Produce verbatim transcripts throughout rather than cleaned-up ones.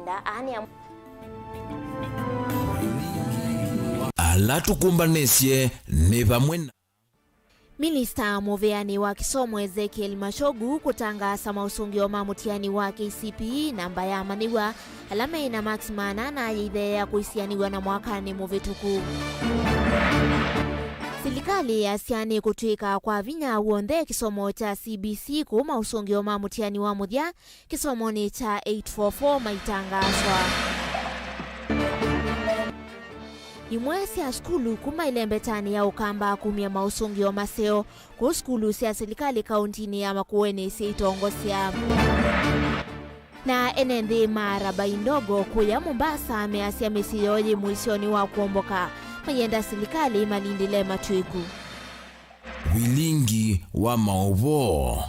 Nda, aa nĩ amwe. Ala tũkũmbanĩsye nĩ vamwe na. Minista mũvĩanĩ wa kĩsomo Ezekiel Machogu kũtangaasa maũsũngĩo ma mũtiani wa K C P E namba ya amanyĩw'a ala meĩ na maksi maana ana yĩitheea kũisianĩw'a na mwakanĩ mũvĩtũku. Silikalĩ yasya nĩkũtw'ĩka kwa vinya w'onthe kĩsomo kya C B C kũu maũsũngĩo ma mũtiani wa mũthya kĩsomonĩ kya eight four four maitangaaswa. Imwe sya sukulu kuma ĩlembetanĩ ya Ũkamba kumya maũsũngĩo maseo kũu sukulu sya silikalĩ kaũntinĩ ya Makueni syaitongosya. Na ene nthĩ ma Rabai Ndogo kũya Mombasa measya mĩsyĩ yoo yĩ mũisyonĩ wa kũomboka, mayenda silikalĩ ĩmalindĩle matw'ĩku. Vilingi wa maũvoo.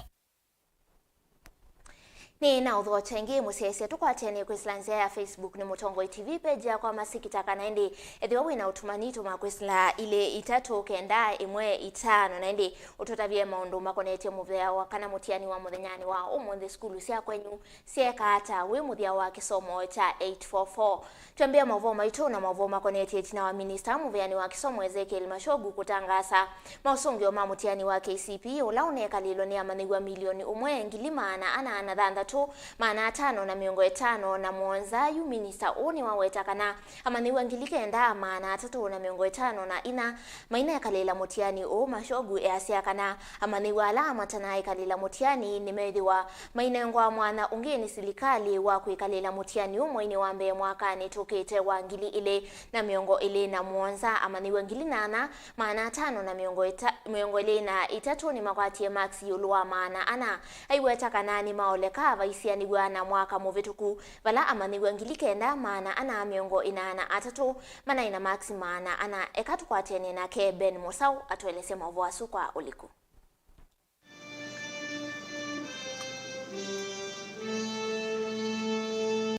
Nĩ na ũthokya ĩngĩ mũsyaĩĩsya tũkwatene kwĩsĩla nzĩa ya Facebook nĩ Mũtongoi T V page yakwa masikita, kana ĩndĩ ethĩwa wĩ na ũtũmani tũma kwĩsĩla ilĩ itatũ kenda ĩmwe itano, na ĩndĩ ũtũtavye maũndũ makonetye mũvea wa kana mũtiani wa mũthenyanĩ wa ũmũnthĩ sukulu sya kwenyu syeeka ata wĩ mũthya wa kĩsomo kya eight four four. Twambĩe maũvoo maitũ na maũvoo makonetye ĩtina wa minista mũvĩanĩ wa kĩsomo Ezekiel Machogu kũtangaasa maũsũngĩo ma mũtiani wa K C P E ũla ũnekalĩlwe nĩ amanyĩw'a milioni ũmwe ngili maana ana na thanthatũ, maana atano na mĩongo ĩtano na mũonza. Yu minista ũũ nĩwaweta kana amanyĩw'a ngili kenda, maana atatũ na mĩongo ĩtano na ina mainekalĩla mũtiani ũũ. Machogu easya kana amanyĩw'a ala matanaaĩkalĩla mũtiani nĩmethĩwa mainengwa mwanya ũngĩ nĩ silikalĩ wa kwĩkalĩla mũtiani ũũ mweinĩ wa mbee mwakanĩ tũkĩte wa ngili ilĩ na mĩongo ĩlĩ na mũonza. Amanyĩw'a ngili nana, maana atano na mĩongo ĩta-, mĩongo ĩlĩ na itatũ nĩmakwatie maksi ĩũlũ wa maana ana. Aiweta kana nĩmaoleka vaisianĩw'a na mwaka mũvĩtũku, vala amanyĩw'a ngili kenda, maana ana mĩongo ĩna na atatũ manaĩ na maksi maana ana. Eka tũkwatene nake Ben Mũsaũ atũelesye maũvoo asu kwa ũliku.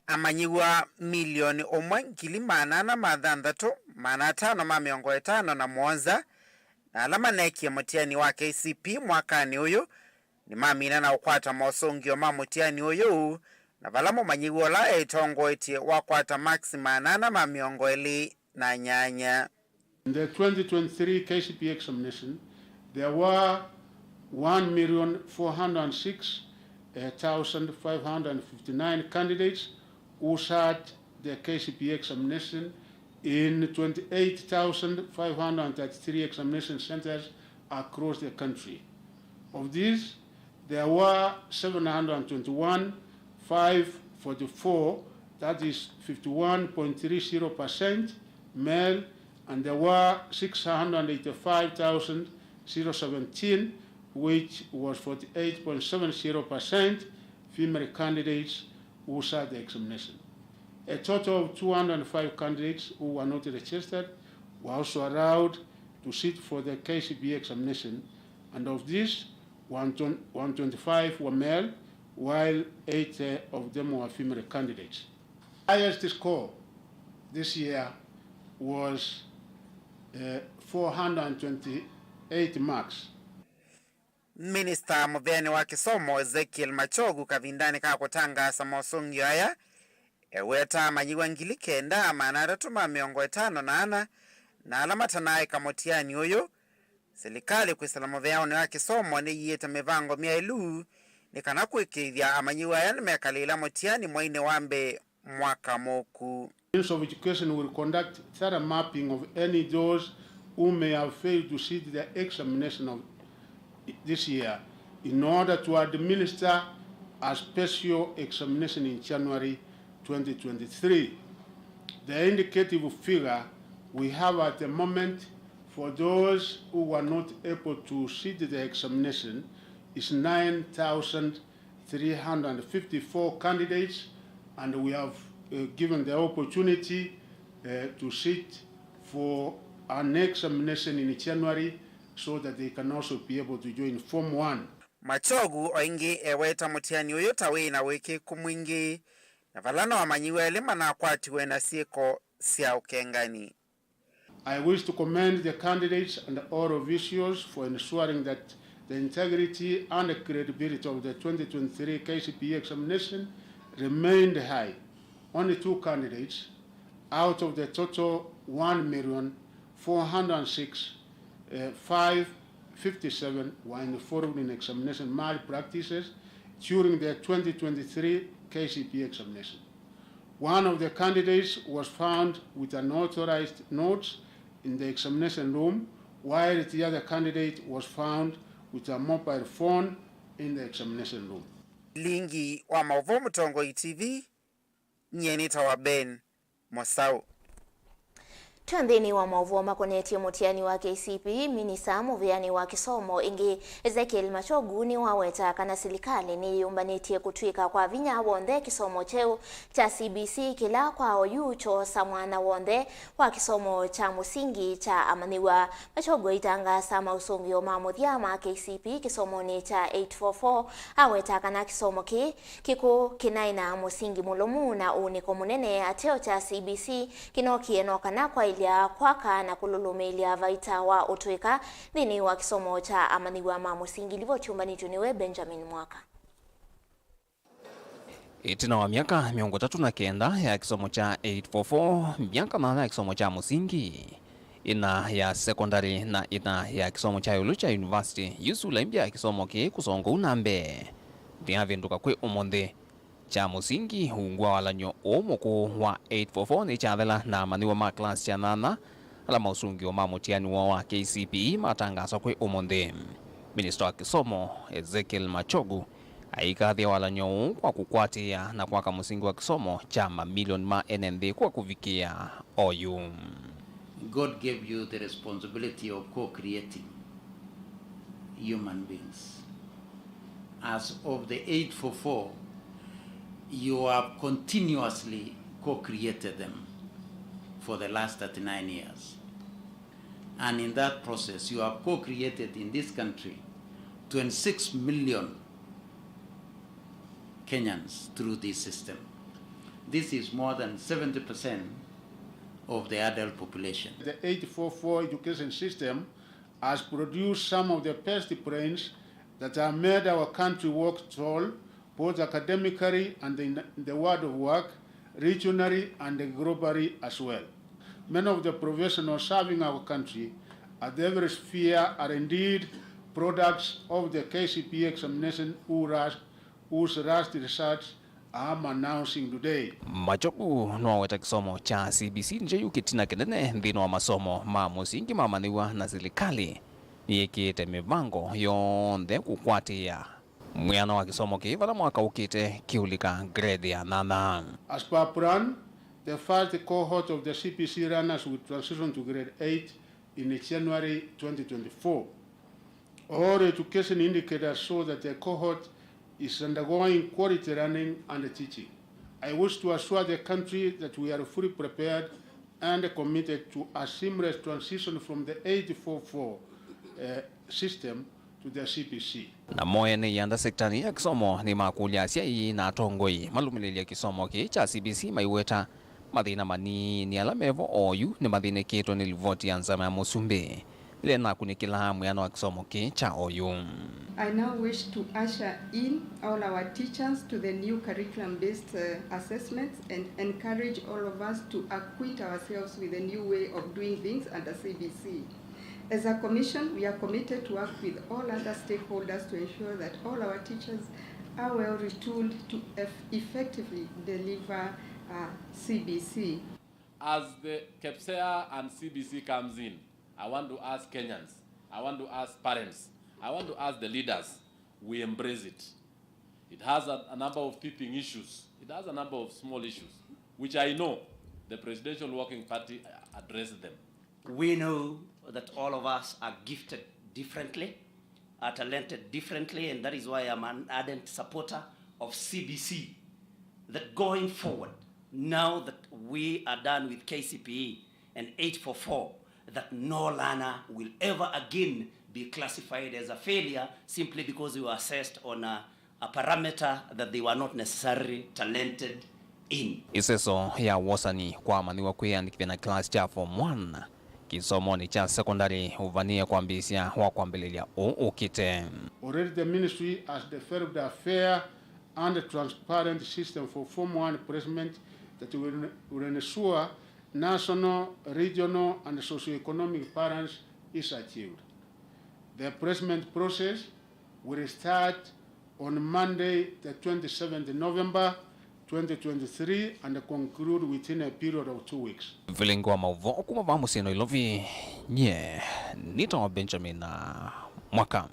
Amanyĩw'a milioni ũmwe ngili maana ana ma thanthatũ, maana atano ma mĩongo ĩtano na mũonza, na ala maneekie mũtiani wa K C P E mwakanĩ ũyũ, nĩmamina na ũkwata mosũngĩo ma mũtiani ũyũ, na vala mũmanyĩw'a ũla eĩtongoetye wakwata maksi maana ana ma mĩongo ĩlĩ na nyanya. In the twenty twenty-three K C P E examination, there were one million four hundred six thousand five hundred fifty-nine candidates who sat the K C P E examination in twenty-eight thousand five hundred thirty-three examination centers across the country. Of these, there were seven hundred twenty-one, five forty-four, that is fifty-one point three zero percent, male, and there were six hundred eighty-five thousand seventeen, which was forty-eight point seven zero percent, female candidates who sat the examination. A total of two hundred five candidates who were not registered were also allowed to sit for the K C P E examination, and of these, one twenty-five were male, while eighty of them were female candidates. Highest score this year was, uh, four hundred twenty-eight marks. Minista mũvĩanĩ wa kĩsomo Ezekiel Machogu kavindanĩ ka kũtangaasa mosũngĩo aya, eweta amanyĩw'a ngili kenda, maana atatũ ma mĩongo ĩtano na ana, na ala matanaaĩka mũtiani ũyũ. Silikalĩ kwĩsĩla mũvĩanĩ wa kĩsomo nĩyiĩte mĩvango myaĩlu nĩ kana kũĩkĩĩthya amanyĩw'a aya nĩmekalĩĩla mũtiani mweinĩ wa mbee mwaka mũku. Ministry of Education will conduct thorough mapping of any those who may have failed to sit the examination of this year in order to administer a special examination in January twenty twenty-three. The indicative figure we have at the moment for those who were not able to sit the examination is nine thousand three hundred fifty-four candidates, and we have, uh, given the opportunity, uh, to sit for an examination in January so that they can also be able to join Form one. Machogu o ĩngĩ eweta mũtiani ũyũ ta wĩ na wĩkĩĩku mwingĩ, na vala no amanyĩw'a elĩ manakwatiwe na syĩko sya ũkengani. I wish to commend the candidates and all officials for ensuring that the integrity and credibility of the twenty twenty-three K C P E examination remained high. only two candidates out of the total one million four hundred six, uh, five fifty-seven were involved in examination malpractices during the twenty twenty-three K C P E examination. One of the candidates was found with unauthorized notes in the examination room, while the other candidate was found with a mobile phone in the examination room. Lingi wa maũvoo Mũtongoi T V, nyie nĩtawa Ben Mosau. Twĩ nthĩnĩ wa maũvoo makonetye mũtiani wa K C P E, minista mũvĩanĩ wa kĩsomo ĩngĩ Ezekiel Machogu nĩwaweta kana silikalĩ nĩyĩyũmbanĩtye kũtw'ĩka kwa vinya w'onthe kĩsomo kyeũ kya C B C, kĩla kwa oyu kyoosa mwanya w'onthe wa kĩsomo kya mũsingi kya amanyĩw'a. Machogu aitangaasa maũsũngĩo ma mũthya ma K C P E kĩsomonĩ kya eight four four, aweta kana kĩsomo kĩĩ kĩkũũ kĩnaĩ na mũsingi mũlũmu na ũunĩko mũnene. Ateo kya C B C kĩnookie no kana kwaĩlya kwaka na kũlũlũmĩĩlya vaita wa ũtũĩka nthĩnĩ wa kĩsomo kya amanyĩw'a ma mũsingi. Livoti yũmbanĩtw'e nĩwe Benjamin Mwaka. Ĩtina wa myaka mĩongo ĩtatũ na kenda ya kĩsomo kya eight four four, myaka nana ya kĩsomo kya mũsingi, ĩna ya sekondalĩ, na ĩna ya kĩsomo kya ĩũlũ kya yunivasiti, yu sula ĩmbya ya kĩsomo kĩĩ kũsonga ũu na mbee nĩyavĩndũka kwĩ ũmũnthĩ. Kya mũsingi, ungu wa walany'o ũũ mũkũũ wa eight four four nĩkyathela na amanyĩw'a ma class kya nana, ala maũsũngĩo ma mũtiani woo wa K C P E matangaaswa kwĩ ũmũnthĩ. Minista wa kĩsomo Ezekiel Machogu aikathĩa walany'o ũũ kwa kũkwatĩĩa na kwaka mũsingi wa kĩsomo kya mamilioni ma ene nthĩ kwa kũvikĩa oyu. God gave you the responsibility of co-creating human beings. As of the eight four four, you have continuously co-created them for the last thirty-nine years. And in that process, you have co-created in this country twenty-six million Kenyans through this system. This is more than seventy percent of the adult population. The eight four four education system has produced some of the best brains that have made our country walk tall, both academically and in the world of work, regionally and globally as well. Many of the professionals serving our country at every sphere are indeed products of the K C P E examination who ras-, whose last results I am announcing today. Machogu nĩwaweta kĩsomo kya C B C nĩkyo yu kĩtina kĩnene nthĩnĩ wa masomo ma mũsingi ma amanyĩw'a, na silikalĩ nĩyĩkĩĩte mĩvango yonthe kũkwatĩĩa mwĩano wa kĩsomo kĩĩ vala mwaka ũkĩte kĩũlika grade ya nana. As per plan, the first cohort of the C B C learners will transition to grade eight in January twenty twenty-four. All education indicators show that the cohort is undergoing quality learning and teaching. I wish to assure the country that we are fully prepared and committed to a seamless transition from the eight four four, uh, system to the C B C. Namo ene ianda sektanĩ ya kĩsomo nĩmakũlya asyai na atongoi malũmĩlĩlye kĩsomo kĩĩ kya C B C maiweta mathĩna manini ala mevo oyu nĩmathĩnĩkĩtwe nĩ livoti ya nzama ya mũsumbĩ ĩla ĩnakunĩkĩlaa mwĩano wa kĩsomo kĩĩ kya oyu. I now wish to usher in all our teachers to the new curriculum-based, uh, assessments and encourage all of us to acquaint ourselves with the new way of doing things under C B C. As a commission, we are committed to work with all other stakeholders to ensure that all our teachers are well retooled to eff-, effectively deliver, uh, C B C. As the KPSEA and C B C comes in, I want to ask Kenyans, I want to ask parents, I want to ask the leaders, we embrace it. It has a, a number of teething issues. It has a number of small issues, which I know the Presidential Working Party, uh, addressed them. We know that all of us are gifted differently, are talented differently, and that is why I'm an ardent supporter of C B C, that going forward, now that we are done with K C P E and eight four four, that no learner will ever again be classified as a failure simply because we were assessed on a, a parameter that they were not necessarily talented in. Ĩseso ya wosani kwa amanyĩw'a kwĩyandĩkĩthya na class kya form one kĩsomonĩ kya sekondalĩ ũvanĩe kwambĩĩsya wa kwambĩlĩlya ũũ ũkĩte. Already the ministry has developed a fair and transparent system for form one placement that will, will ensure national, regional, and socio-economic balance is achieved. The placement process will start on Monday, the twenty-seventh November twenty twenty-three, and conclude within a period of two weeks. Vilingi wa maũvoo kuma vaa mũsyĩ Nairobi, nye nĩtawa Benjamin Mwaka.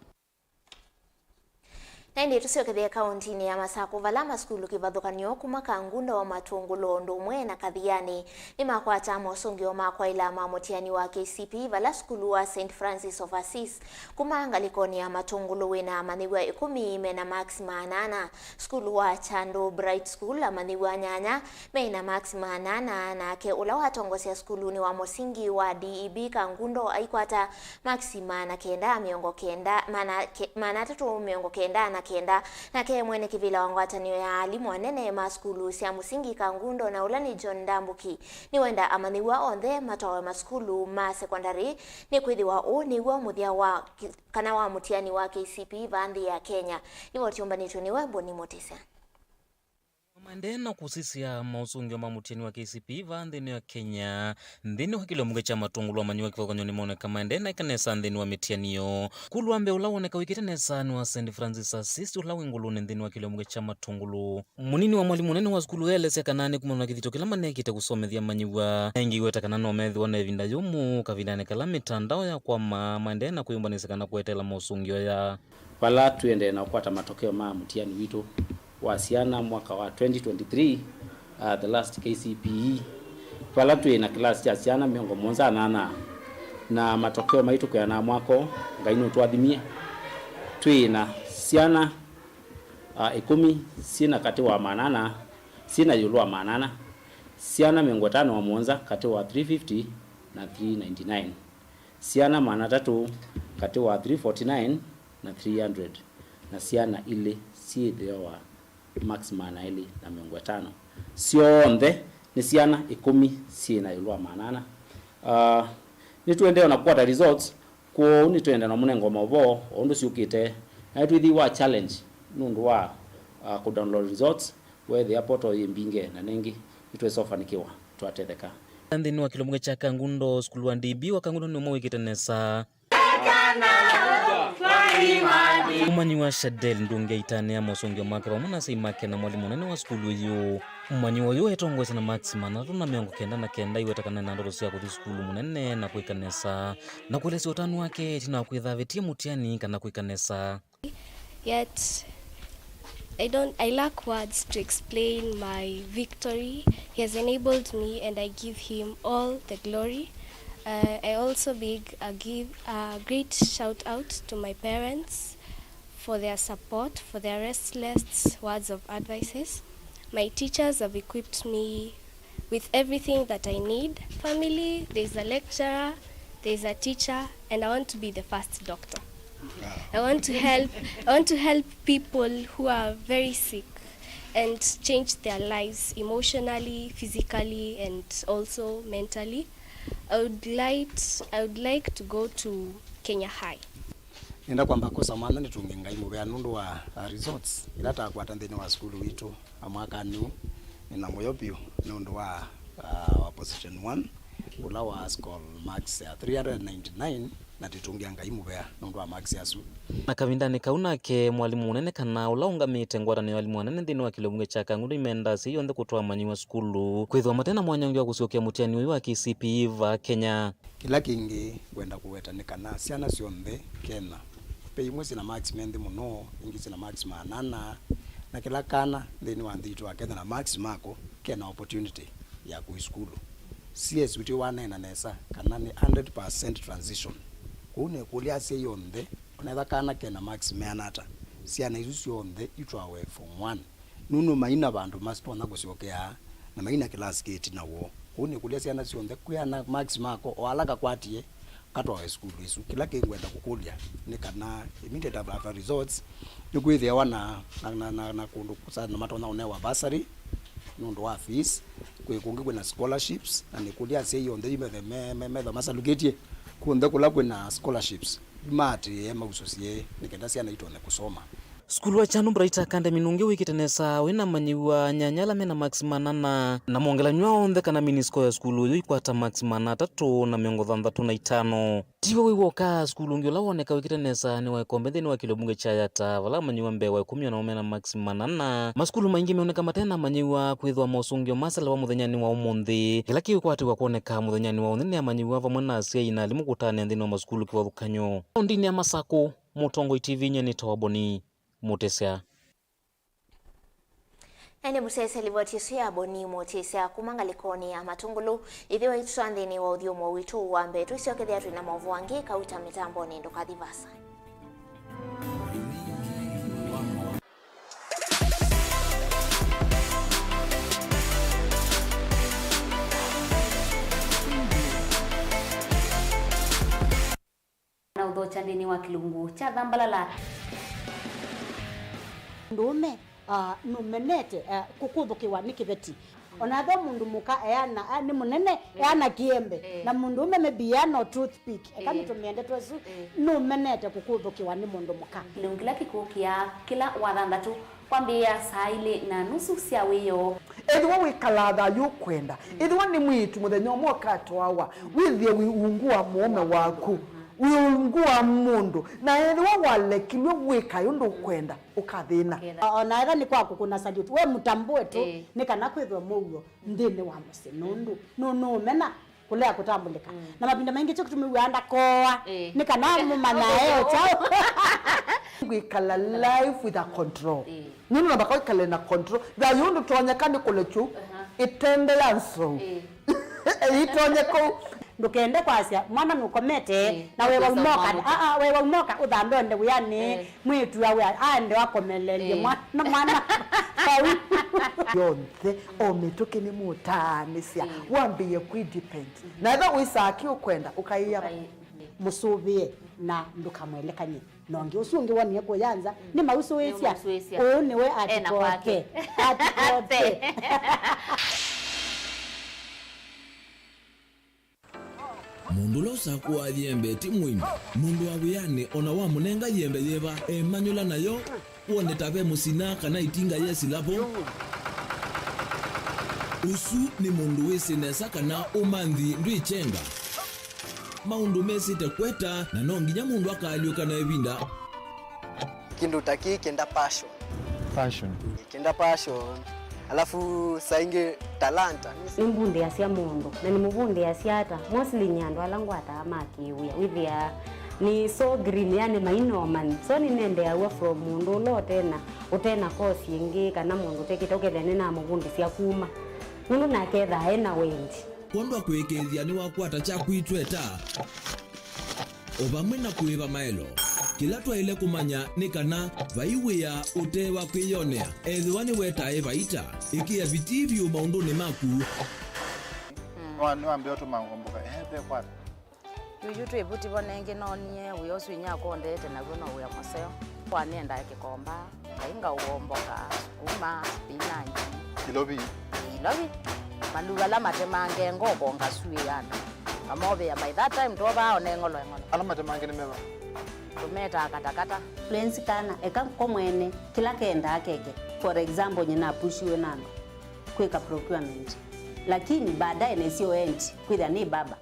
Na ĩndĩ tũsyokethye kaũntinĩ ya Masakũ, vala masukulu kĩvathũkany'o kuma Kangundo, Matũngũlũ ũndũ ũmwe na Kathianĩ nĩmakwata mosũngĩo ma kwaĩla ma mũtiani wa K C P E, vala sukulu wa Saint Francis of Assisi kuma ngalĩkonĩ ya Matũngũlũ wĩna amanyĩw'a ĩkũmi mena maksi maana ana, sukulu wa Chandu Bright School amanyĩw'a nyanya mena maksi maana ana, nake ũla watongosya sukulunĩ wa mũsingi wa D E B Kangundo aikwata maksi maana kenda mĩongo kenda, maana ke-, maana atatũ mĩongo kenda na kenda. Nake mwene kĩvĩla wa ngwatanĩo ya alimũ anene ma sukulu sya mũsingi Kangundo, na ũla nĩ John Ndambuki, nĩwenda amanyĩw'a onthe matwawe masukulu ma sekondalĩ, nĩkwĩthĩwa ũũ nĩw'o mũthya wa ki-, kana wa mũtiani wa K C P E vaa nthĩ ya Kenya. Livoti yũmbanĩtw'e nĩwe Mboni Mũtĩsya. Maendee na kũsisya maũsũngĩo ma mũtiani wa K C P E vaa nthĩnĩ wa Kenya. Nthĩnĩ wa kĩlĩo mũke kya Matũngũlũ, amanyĩw'a kĩvathũkany'o nĩmoneka maendee na ĩka nesa nthĩnĩ wa mĩtiani yoo. Sukulu wa mbee ũla woneka wĩkĩte nesa nĩ wa Saint Francis Assisi ũla wĩ Ngũlũnĩ nthĩnĩ wa kĩlĩo mũke kya Matũngũlũ. Mũnini wa mwalimũ mũnene wa sukulu elesya kana nĩ kumana na kĩthito kĩla manekĩte kũsomethya amanyĩw'a. Aingĩ iweta kana no methĩwa na ĩvinda yũmũ kavindanĩ kala mĩtandao ya kwama maendee na kwĩyũmbanĩsya kana kweteela maũsũngĩo aya. Vala tũendee na kũkwata matokeo ma mũtiani witũ wa syana mwaka wa twenty twenty-three, uh, the last K C P E, vala twĩ na kĩlasi kya syana mĩongo mũonza na nana, na matokeo maitũ kwĩanaa mwako, Ngai nũtwathimie. Twĩ na syana, uh, ĩkũmi syĩ na katĩ wa maana ana, syĩ na ĩũlũ wa maana ana, syana mĩongo ĩtano na mũonza katĩ wa three fifty na three ninety-nine. Syana maana atatũ katĩ wa three forty-nine na three hundred, na syana ilĩ syĩ ĩtheo wa maksi maana elĩ na mĩongo ĩtano. Syonthe nĩ syana ĩkũmi syĩ na ĩũlũ wa maana ana. Ah, nĩtũendee na kũkwata results, kwoou nĩtũendee na mũnengo maũvoo o ũndũ syũkĩte, na nĩtwĩthĩiwa challenge nũndũ wa, ah, kũdownload results. Weethĩa portal yĩ mbinge na nĩngĩ nĩtwĩsa ũfanĩkĩwa twatetheka. Nthĩnĩ wa kĩlĩo mũke kya Kangundo, sukulu wa D B wa Kangundo nĩ ũmwe wĩkĩte nesa. Ũmanyi wa Shadel ndũngĩaitanĩa mosũngĩo make vamwe na asyai make na mwalimũ mũnene wa sukulu ĩyo. Ũmanyi ũyũ etongoesya na maksi maana atatũ na mĩongo kenda na kenda, iweta kana ena ndoto sya kũthi sukulu mũnene na kwĩka nesa, na kũelesya ũtanu wake ĩtina wa kwĩtha avĩtie mũtiani kana kwĩka nesa. Yet, I don't, I lack words to explain my victory. He has enabled me and I give him all the glory. Uh, I also big, uh, give a great shout out to my parents for their support, for their restless words of advices. My teachers have equipped me with everything that I need. Family, there's a lecturer, there's a teacher, and I want to be the first doctor. I want to help, I want to help people who are very sick and change their lives emotionally, physically, and also mentally. I would like, I would like to go to Kenya High. Nĩenda kwamba kwosa mwanya nĩtũnge Ngai mũvea nũndũ wa, uh, results ila takwata nthĩnĩ wa sukulu witũ, uh, mwakanĩ ũũ. Nĩ na mũyo vyũ nũndũ wa, uh, wa position one, ũla wa score marks ya three hundred ninety-nine, na tũitũngĩa Ngai mũvea nũndũ wa marks asu. Na kavindanĩ kau nake mwalimũ mũnene kana ũla ũngamĩte ngwatanĩo ya alimũ anene nthĩnĩ wa kĩlĩo mbunge kya Kangundo imendaa asyai onthe kũtwaa amanyĩw'a sukulu, kwĩthĩwa mate na mwanya ũngĩ wa kũsyokea mũtiani ũyũ wa K C P E vaa Kenya. Kĩla kĩngĩ ngwenda kũweta nĩ kana syana syonthe Kenya, ve imwe syĩ na marks me nthĩ mũno, ingĩ syĩ na marks ma anana, na kĩla kana nthĩnĩ wa nthĩ itũ ya Kenya na marks mako kena opportunity ya kũi sukulu. C S witũ waneena nesa kana nĩ hundred percent transition. Kwoou nĩkũlya asyai onthe, onetha kana kena marks meana ata, syana isu syonthe itwawe form one. Nũndũ maina vandũ matonya kũsyokea, na maina kĩlasi kĩ ĩtina woo. Kwoou nĩkũlya syana syonthe, kwĩ ana marks mako, o ala kakwatie, katwawe sukulu ĩsu. Kĩla kĩngwenda kũkũlya nĩ kana immediate after results, nĩkwĩthĩawa na, na, na, na, na kũndũ kũsa na matonya ũnewa bursary nũndũ wa fees, kwĩ kũngĩ kwĩna scholarships, na nĩkũlya asyai onthe yu methe me, me, metha masalukĩtye kũnthe kũla kwĩna scholarships, maatĩĩe mausũsye nĩ kenda syana itonye kũsoma. Sukulu wa Kyanu Bright Academy nũngĩ wĩkĩte nesa wĩna amanyĩw'a nyanya ala mena marks manana, na mongelany'a onthe kana mini score ya sukulu ũyũ ikwata marks maana atatũ na mĩongo thanthatũ na itano. Tiwe wĩ w'oka, sukulu ũngĩ ũla woneka wĩkĩte nesa nĩ wa Ĩkombe nthĩnĩ wa kĩlio mbunge kya Yatta, vala amanyĩw'a mbee wa ĩkũmi o nao mena marks manana. Masukulu maingĩ meoneka mate na amanyĩw'a kwĩthĩwa mosũngĩo maselewa mũthenyanĩ wa ũmũnthĩ. Kĩla kĩkwatĩwa kwoneka mũthenyanĩ wa ũnthĩ nĩ amanyĩw'a vamwe na asyai na alimũ kũtanĩa nthĩnĩ wa masukulu kĩvathũkany'o. Kaũntĩnĩ ya Masakũ, Mũtongoi T V nyie nĩtawa Boni Mũtĩsya. Ĩndĩ mũsyaĩĩsya livoti ĩsu ya Boni Mũtĩsya kuma ngalĩkonĩ ya Matũngũlũ. Ĩthĩwa itũ twa nthĩnĩ wa ũthyũmũo witũ wa mbee, tũisyokethĩa twĩ na maũvoo angĩ kauta mĩtambonĩ. Ndũkathi vasa. Na ũthokya nthĩnĩ wa kĩlungu kya thambalala. Mũndũũme, ah, nũmenete, ah, kũkũthũkĩwa nĩ kĩveti. O na ethĩwa mũndũ mũka eana, ah, nĩ mũnene, eh, eana kĩembe. Eh. Na mũndũũme maybe eana o toothpick. Eka, eh, nĩtũmĩe ndeto ĩsu, eh, nũmenete kũkũthũkĩwa nĩ mũndũ mũka. Kĩlungu kĩla kĩkũkĩa kĩla wathanthatũ. Kwambĩĩa saa ilĩ na nusu sya wĩoo. Ethĩwa wĩkalaa thayũ ũkwenda, ethĩwa nĩ mwĩĩtu mũthenya ũmwe ũkatwawa, wĩthĩe wĩ ungu wa mũũme waku, wĩ ungu wa mũndũ, na ethĩwa walekilw'e wĩkae ũndũ ũkwenda, ũkathĩna. Ũkethĩa. O na ethĩwa nĩ kwa kũkũna salute, we mũtambũe tu, ĩĩ, nĩ kana kwĩthwe mũuo nthĩnĩ wa mũsyĩ, nũndũ nũ-, nũũmena kũlea kũtambũlĩka. Mm. Na mavinda maingĩ kyo kĩtũmĩw'aa ndakoa, eh, nĩ kana mũmanyae o kyaũ. Kwĩkala life with a control. Eh. Nũndũ namba kwĩkala na control. Thayũ ndũtonyeka nĩ kũlekyu. Aha. Ĩtende ya nzou. Eh. Ĩtonye kũu. Ndũkende kwasya mwana nũkomete, eh, na wewa ũkesa ũmoka. Mwana. Aa, wewa ũmoka ũthambe onde wĩanĩ. Eh. Mwĩĩtu awe aende wakomelelye, eh, mwana, mwana vau. Yonthe, o mĩtũkĩ nĩmũtaanĩsya, eh, wambĩĩe kwĩ depend. Mhm. Na ethĩwa wĩsaa kĩ ũkwenda, ũkaĩa, ũkaĩa, eh, mũsũvĩe na ndũkamwelekany'e na ũngĩ. Ũsu ũngĩ wonie kũya nza, mm, nĩmausũĩsya. Nĩmausũĩsya. Ũũ nĩwe. Ena kwake. Atikoke. Atikoke. Mũndũ ũla ũsakũaa yembe ti mũini. Mũndũ wa wĩanĩ o na wamũnenga yembe yĩva, emanyũla nayo, wone ta ve mũsina kana itinga yesila vo. Ũsu nĩ mũndũ wĩsĩ nesa kana ũmanthi ndwĩkyenga. Maũndũ mesĩte kweta, na no nginya mũndũ akaalyũka na ĩvinda. Kĩndũ ta kĩĩ kĩenda passion. Passion. Kĩenda passion. Alafu saa ingĩ talanta. Nĩmbundĩasya mũndũ, na nĩmũvundĩasya ata? Mostly nĩ andũ ala ngwataa ma kĩwĩa. Wĩthĩaa nĩ so green, yani mainomani. So nĩnendeaw'a from mũndũ ũla ũtena, ũtena course ĩngĩ, kana mũndũ ũtekĩte, ũkethĩa nĩnamũvundĩsya kuma. Nũndũ nake ethaa ena wendi. Kwondwa kũĩkĩĩthya nĩwakwata kya kwitweta. O vamwe na kũĩva maelo, kĩla twaĩle kũmanya nĩ kana vai wĩa ũte wa kwĩyonea. Ethĩwa nĩwetae vaita, ĩkĩa vitii vyũ maũndũnĩ maku. Nĩwa-, nĩwambĩa ũtũma ngomboka, ehe, ve kwata. Yuyu twĩ vuti vo nengĩ noonie wĩa ũsu inyakwa ũndeete naw'o no wĩa mũseo. Kwa nĩendaa kĩkomba. Ngai ngaũomboka, sukuma, spinach. Ilovi. Ilovi. Maluu ala matemange ngoko ngasuĩana. Mamovĩa by that time twovaa one ng'olo eng'olo. Ala matemange nĩ meva? Tũmetaa katakata. Fluency kana eka ko mwene kĩla kendaa keke. For example, nyina apushiwe na andũ kwĩka procurement. Lakini baadaye nesio endi kwĩthĩa nĩ baba.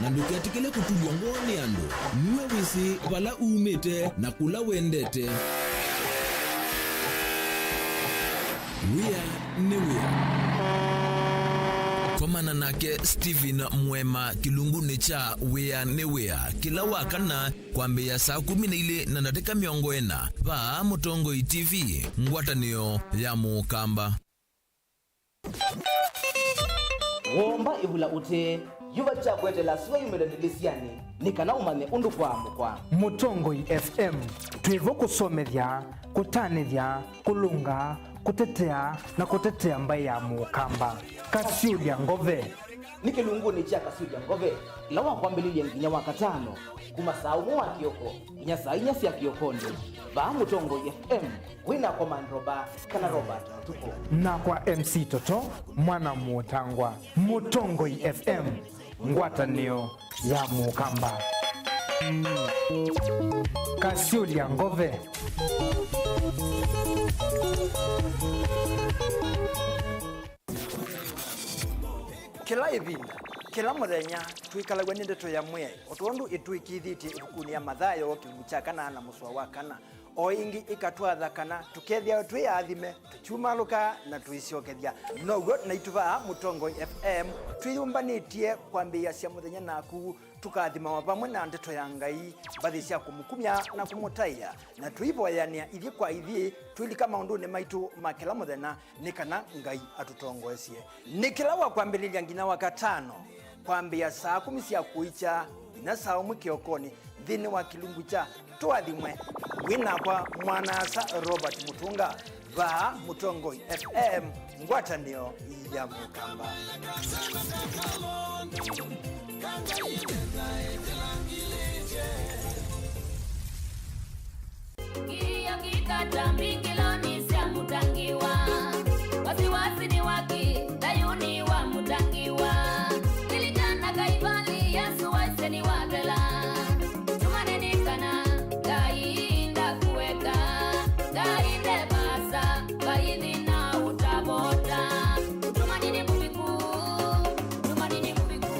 Na ndũketĩkĩle kũtulw'a ngoo nĩ andũ. Nue wĩsĩ vala umĩte na kũla wendete. Wĩa nĩ wĩa. Komana nake Stephen Mwema kĩlungunĩ kya Wĩa nĩ Wĩa kĩla wa kana kwambĩĩa saa kũmi na ilĩ na ndatĩka mĩongo ĩna vaa Mũtongoi T V, ngwatanĩo ya Mũkamba. Womba ĩvula ũtee, yuva kya kweteela sua yumĩle ndĩlĩsyanĩ nĩ kana ũmanye ũndũ kwaamũkwa. Mũtongoi F M, twĩ vo kũsomethya, kũtanĩthya, kũlũnga, kũtetea, na kũtetea mbaĩ ya Mũkamba. Kasyũlya Ngove. Nĩ kĩlungunĩ kya Kasyũlya Ngove, ĩla wa kwambĩlĩlya nginya wa katano, kuma saa ũmwe wa kĩoko nginya saa inya sya kĩokonĩ, vaa Mũtongoi F M. Wĩ nakwa Mandroba kana Robert Mũtuku. Nakwa M C Toto, mwana Mũtangwa. Mũtongoi F M, ngwatanĩo ya Mũkamba. Kasyũlya ngove. Kĩla ĩvinda, kĩla mũthenya, twĩkalaw'a nĩ ndeto ya Mwĩai, o tondũ ĩtwĩkĩĩthĩtye ĩvukunĩ ya Mathayo, kĩlungu kya kana na mũsoa wa kana. O ĩngĩ ĩkatwatha kana tũkethĩawa twĩ aathime, tũkyumalũka na tũisyokethya. Now'o naitũ vaa Mũtongoi F M twĩyũmbanĩtye kwambĩĩasya mũthenya naku, tũkaathimawa vamwe na ndeto ya Ngai, mbathi sya kũmũkumya na kũmũtaĩa, na tũivoyanĩa ithyĩ kwa ithyĩ, twĩlika maũndũnĩ maitũ ma kĩla mũthenya, nĩ kana Ngai atũtongoesye. Nĩ kĩla wa kwambĩlĩlya nginya wa katano, kwambĩĩa saa kũmi sya kũikya nginya saa ũmwe kĩokonĩ, nthĩnĩ wa kĩlungu kya Tũathimwe. Wĩ nakwa mwana-a-asa Robert Mũtũnga, vaa Mũtongoi F M, ngwatanĩo ya Mũkamba. Kĩĩo kĩkata mbingĩlonĩ sya mũtangiwa. Wasiwasi ni waki thayuni wa mũtangiwa. Lilikana Kaivali, Yesu waisye nĩwathela. Tumaini nĩ kana Ngai ndakũeka, Ngai nde vaasa, Ngai thĩna ũtavota. Tumaini nĩ mũviku, tumaini nĩ mũviku.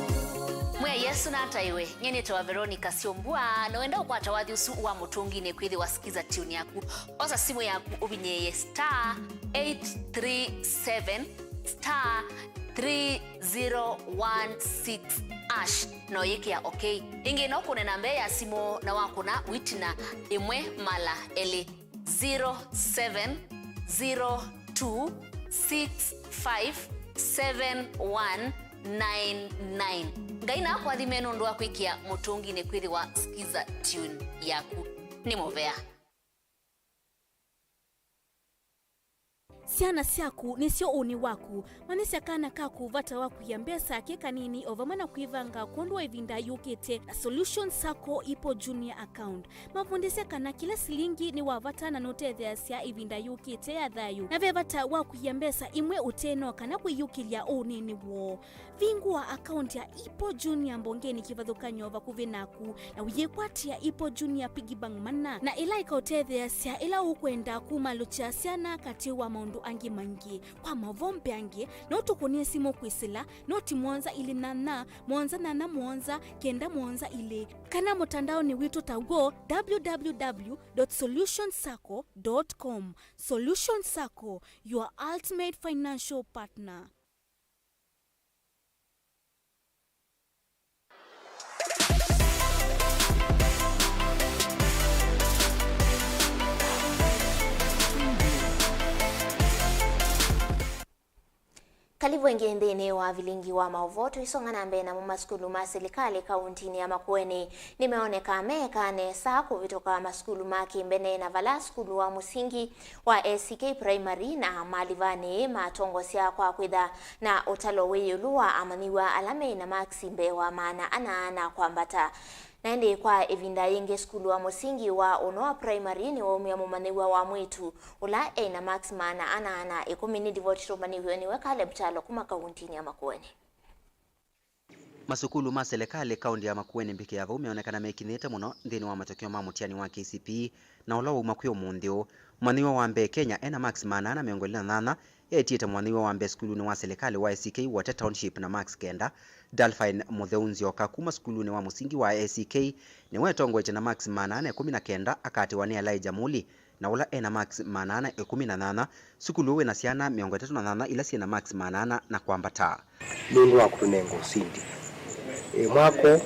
Mwĩai Yesu nataĩwe. Nyie nĩtawa Veronica Syombua, na wenda ũkwata wathi ũsu wa Mũtũngi nĩ kwĩthĩwa Skiza Tune yaku. Osa simũ yaku ũvinyĩĩe star eight three seven star three zero one six hash, na ũyĩkĩa okay. Ĩngĩ no kũne namba ya simũ na wakũna wĩtina ĩmwe mala elĩ. Zero seven zero two six five seven one nine nine. Ngai nakũathime nũndũ wa kwĩkĩa Mũtũngi nĩ kwĩthĩwa Skiza Tune yaku. Nĩ mũvea. Syana syaku nĩsyo ũnĩ waku. Manyĩsya kana kaku vata wa kũia mbesa ke kanini, o vamwe na kwĩvanga kwondũ wa ĩvinda yũkĩte na Solution Sacco Ipo Junior Account. Mavundĩsye kana kĩla silingi nĩ wa vata na nũtetheeasya ĩvinda yũkĩte ya thayũ, na ve vata wa kũia mbesa imwe ũteno kana kwĩyũkĩlya ũnĩnĩ woo. Vingũa akaunti ya Ipo Junior mbongenĩ kĩvathũkany'o vakuvĩ naku, na ũyĩkwatĩa Ipo Junior Piggy Bank mana, na ĩla ĩkaũtetheeasya ĩla ũkwenda kumalũkya syana katĩ wa maũndũ angĩ maingĩ. Kwa maũvoo mbeange, no tũkũnĩe simũ kwĩsĩla noti mũonza ilĩ nyanya, mũonza nyanya mũonza, kenda mũonza ilĩ, kana mũtandaonĩ witũ ta w'o, w w w dot solution sacco dot com. Solution Sacco, your ultimate financial partner. Kalĩvu ĩngĩ nthĩnĩ wa vilingi wa maũvoo. Tũisonga na mbee namo, masukulu ma silikalĩ kauntinĩ ya Makueni nĩmeoneka meeka nesa kũvĩtũka masukulu ma kĩmbene, na vala sukulu wa mũsingi wa A C K Primary na Malivanĩ matongosya kwa kwĩtha na ũtalo wĩ ĩũlũ wa amanyĩw'a ala me na maksi mbee wa maana ana na kwambata. Na ĩndĩ kwa ĩvinda yĩngĩ, sukulu wa mũsingi wa Ũnoa Primary nĩwaumya mũmanyĩw'a wa mwĩĩtu ũla e na maksi maana ana na ĩkũmi. Nĩ livoti tũmanyĩw'e nĩwe Caleb Kyalo kuma kauntinĩ ya Makueni. Masukulu ma silikalĩ kaunti ya Makueni mbikĩ ya vau meonekana mekinyĩte mũno nthĩnĩ wa matokeo ma mũtiani wa K C P E na ũla wauma kwĩ ũmũnthĩ ũũ. Mũmanyĩw'a wa mbee Kenya ena maksi maana ana mĩongo ĩlĩ na nyanya, eetiĩte mũmanyĩw'a wa mbee sukulunĩ wa silikalĩ wa A C K Wote Township na maksi kenda. Dalphine Mũtheu Nzyoka kuma sukulunĩ wa mũsingi wa A C K nĩwe etongoetye na maksi maana ana ĩkũmi na kenda, akaatĩwa nĩ Elijah Muli na ũla ena maksi maana ana ĩkũmi na nyanya. Sukulu ũũ wĩna syana mĩongo ĩtatũ na nyanya ila syĩna maksi maana ana na kwambata. Nũndũ wa kũtũnenga ũsindi, ĩ, mwaka ũũ,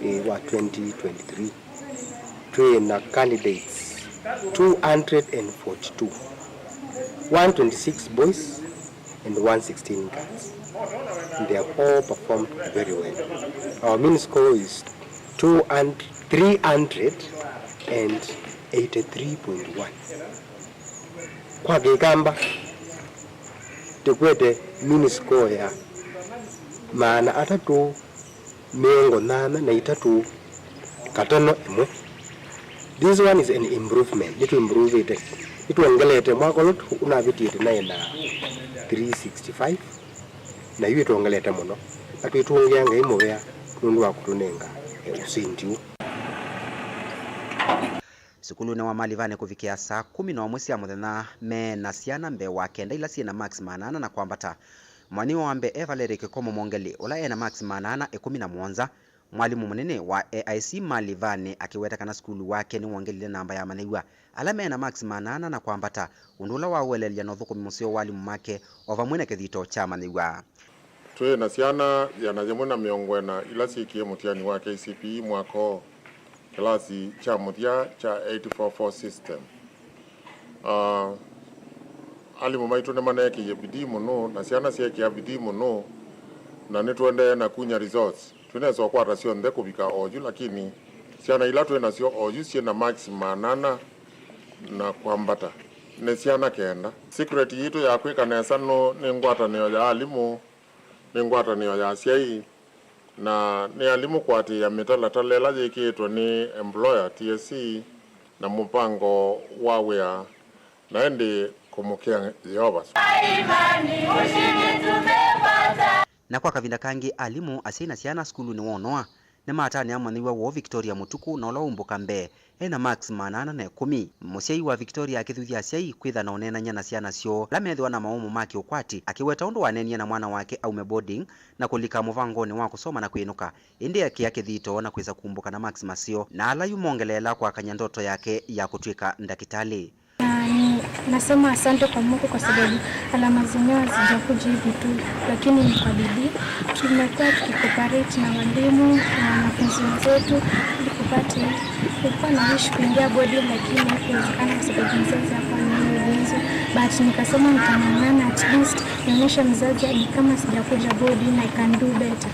ĩ, wa twenty twenty-three, twĩ na candidates two hundred and forty-two, one twenty-six boys and one sixteen girls. They have all performed very well. Our mean score is two hundred, three hundred and eighty-three point one. Kwa Kĩkamba, tũkwete mean score ya maana atatũ mĩongo nyanya na itatũ katono ĩmwe. This one is an improvement. Nĩtũimprovĩte. Nĩtwongelete. Mwaka ũla ũnavĩtie tũnaĩ na three sixty-five, na yu ĩtwongelete mũno. Na twĩtũngĩa Ngai mũvea nũndũ wa kũtũnenga, eh, ũsindi ũũ. sukulunĩ wa Malivani kũvikĩa saa kũmi na ũmwe sya mũthenya me na syana mbee wa kenda ila syĩ na marks maana ana na kwambata. Mwanyĩw'a wa mbee e Valerie Kĩkomo Mongeli, ũla e na marks maana ana ĩkũmi na mũonza. Mwalimũ mũnene wa A I C Malivani akĩweta kana sukulu wake nĩwongelile namba ya amanyĩw'a ala me na marks maana ana na kwambata, ũndũ ũla wa ũeleelya na ũthũkũmi mũseo wa alimũ make, o vamwe na kĩthito kya amanyĩw'a. Twĩ na syana ĩana yĩmwe na mĩongo ĩna ila syĩkie mũtiani wa K C P E mwaka ũũ, kĩlasi kya mũthya kya eight four four system. Ah, alimũ maitũ nĩmaneekĩie bidii mũno, na syana syeekĩa bidii mũno, na nĩtũendee na kunya results. Twĩnesa ũkwata syonthe kũvika oyu, lakini syana ila twĩ nasyo oyu syĩ na marks maana ana na kwambata nĩ syana kenda. Secret yitũ ya kwĩka nesa nũ nĩ ngwatanĩo ya alimũ, nĩ ngwatanĩo ya asyai, na nĩ alimũ kũatĩĩa mĩtalatala ĩla yĩkĩĩtwe nĩ employer, T S C, na mũvango wa wĩa, na ĩndĩ kũmũkĩa Yeova. Na kwa kavinda kangĩ, alimũ, asyai na syana sukulunĩ wa Ũnoa nĩmatanĩa mũmanyĩw'a woo Victoria Mũtuku, na ũla waumbũka mbee e na marks maana ana na ĩkũmi. Mũsyai wa Victoria akĩthuthya asyai kwĩtha na ũneenany'a na syana syoo ala methĩwa na maũmũ ma kĩũkwati, akĩweta ũndũ waneenie na mwana wake aume boarding na kũlika mũvangonĩ wa kũsoma na kwĩnũka, ĩndĩ akĩa kĩthito na kwĩsa kumbũka na marks maseo, na ala yu mongeleela kwakany'a ndoto yake ya kũtw'ĩka ndakĩtalĩ. Na ni-, nasema asante kwa Mungu kwa sababu alama zenyewe hazijakuja hivi tu, lakini ni kwa bidii. Tumekuwa tukicooperate na walimu na wanafunzi wenzetu ili kupata hii. Nilikuwa na wish kuingia boarding, lakini haikuwezekana kwa sababu mzazi hakuwa na hiyo uwezo, but nikasema nitang'ang'ana, at least nionyeshe mzazi hadi kama sijakuja boarding, I can do better.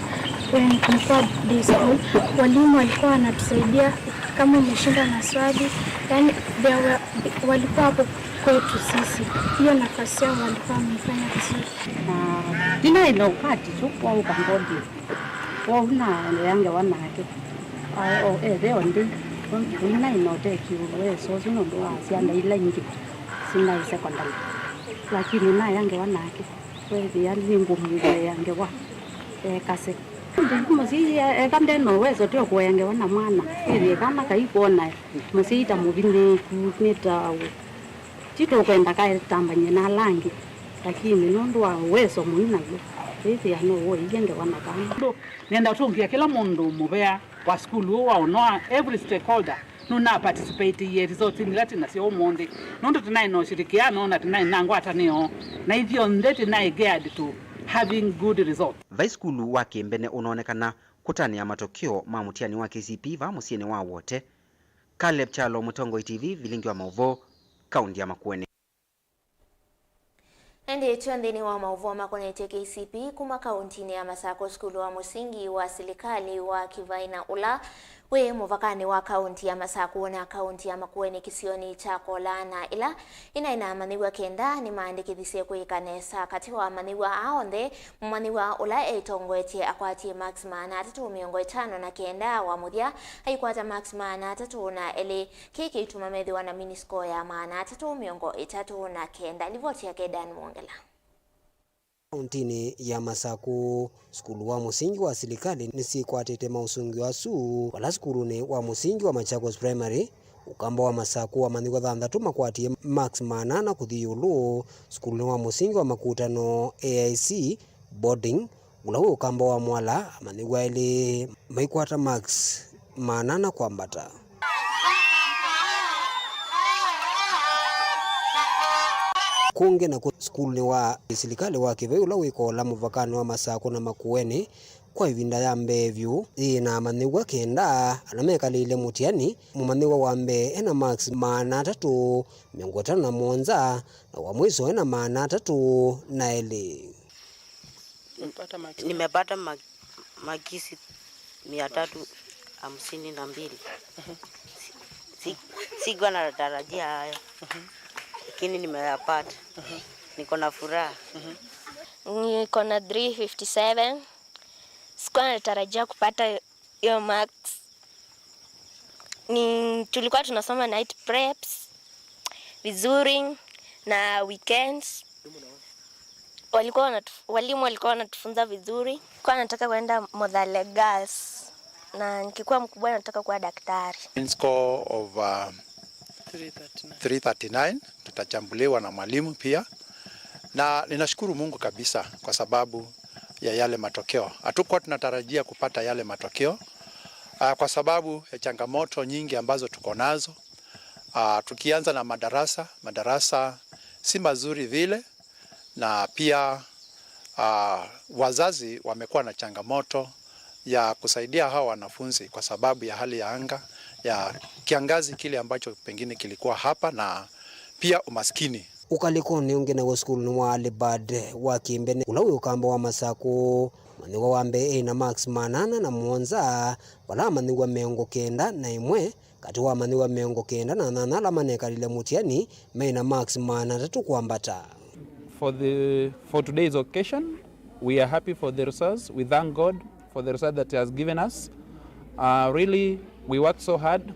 When tulikuwa day school, walimu walikuwa wanatusaidia kama umeshindwa na swali, yani, they were, walikuwa hapo kwetu sisi. Hiyo nafasi yao walikuwa wameifanya vizuri. Na ndinaĩ na ũkwati kyu wa ũka boarding. Kwoou naea ngewa nake. O, o, etheo ndi, ndinaĩ na ũteki ũsu nũndũ wa syana ila ingĩ sinaĩ secondary. Lakini naea ngewa nake. Weethĩa nĩngũmũea ngewa ekase. Mũsyai eka nde na ũweso tyo kũea ngewa na mwana, ĩthĩe kana kai kwona mũsyai ta mũvinyĩĩku nĩ ta ũ. Ti tũkwenda kaetambany'e na ala angĩ, lakini nũndũ wa ũweso mũi naw'o, ĩthĩa no ũeie ngewa na kana. Ũndũ nĩenda ũtũngĩa kĩla mũndũ mũvea wa sukulu ũũ wa Ũnoa, every stakeholder nũna participate-ie results-inĩ ila twĩ nasyo ũmũnthĩ, nũndũ tũnaĩ na ũshirikiano na tũnaĩ na ngwatanĩo, na ithyonthe tũnaĩ geared to having good results. Vai sukulu wa Kĩmbene ũnoonekana kũtanĩa matokeo ma mũtiani wa K C P E vaa mũsyĩnĩ wa Wote. Caleb Kyalo, Mũtongoi T V, vilingi wa maũvoo, kaunti ya Makueni. Ĩndĩ twĩ nthĩnĩ wa maũvoo makonetye K C P E kuma kauntinĩ ya Masakũ, sukulu wa mũsingi wa silikalĩ wa Kivaina ũla wĩ mũvakanĩ wa kaunti ya Masakũ na kaunti ya Makueni kĩsionĩ kya Kolaa, na ĩla ĩnaĩ na amanyĩw'a kenda nĩmaandĩkĩthisye kwĩka nesa. Katĩ wa amanyĩw'a aa onthe, mũmanyĩw'a ũla eĩtongoetye akwatie marks maana atatũ mĩongo ĩtano na kenda, wa mũthya aikwata marks maana atatũ na elĩ. Kĩĩ kĩituma methĩwa na mini score ya maana atatũ mĩongo ĩtatũ na kenda. Livoti yake Dan Mwongela. Kauntinĩ ya Masakũ, sukulu wa mũsingi wa silikalĩ nĩsyĩkwatĩte maũsũngĩo asu, vala sukulunĩ wa mũsingi wa Machakos Primary, ũkamba wa Masakũ wamanyĩw'a thanthatũ makwatie marks maana ana kũthi ĩũlũ, sukulunĩ wa mũsingi wa Makutano A I C boarding, ũla wĩ ũkamba wa Mwala, amanyĩw'a elĩ maikwata marks maana ana kwambata. Kũngĩ naku sukulunĩ wa silikalĩ wa Kĩvei ũla wĩ Kola mũvakanĩ wa Masakũ na Makueni, kwa ĩvinda ya mbee vyũ yĩ na amanyĩw'a kenda ala mekalĩile mũtiani, mũmanyĩw'a wa mbee ena marks maana atatũ mĩongo ĩtano na mũonza, na wa mwiso ena maana atatũ na elĩ. Nimepata ma-, makisi mia tatu hamsini na mbili. Si-, si-, sikuwa natarajia hayo, lakini nimeyapata. Niko na furaha. Niko na three fifty seven. Sikuwa natarajia kupata hiyo marks. Ni tulikuwa tunasoma night preps vizuri na weekends. Walikuwa wanatu-, walimu walikuwa wanatufunza vizuri. Nilikuwa nataka kwenda Mothale Girls, na nikikuwa mkubwa nataka kuwa daktari. Score of, uh, three thirty-nine. Tutachambuliwa na mwalimu pia, na ninashukuru Mungu kabisa kwa sababu ya yale matokeo. Hatukuwa tunatarajia kupata yale matokeo, ah, kwa sababu ya changamoto nyingi ambazo tuko nazo. Ah, tukianza na madarasa, madarasa si mazuri vile, na pia, ah, wazazi wamekuwa na changamoto ya kusaidia hawa wanafunzi kwa sababu ya hali ya anga ya kiangazi kile ambacho pengine kilikuwa hapa, na pia umaskini. Ũkalĩkonĩ ũngĩ, naw'o sukulunĩ wa Albert wa Kĩmbene, ũla wĩ ũkamba wa Masakũ, manyĩw'a wa mbee ena marks maana ana na mũonza, vala amanyĩw'a mĩongo kenda na ĩmwe katĩ wa amanyĩw'a mĩongo kenda na nyanya ala manekalile mũtiani mena marks maana atatũ kwambata. For the, for today's occasion, we are happy for the results. We thank God for the result that He has given us. Uh, really, we worked so hard.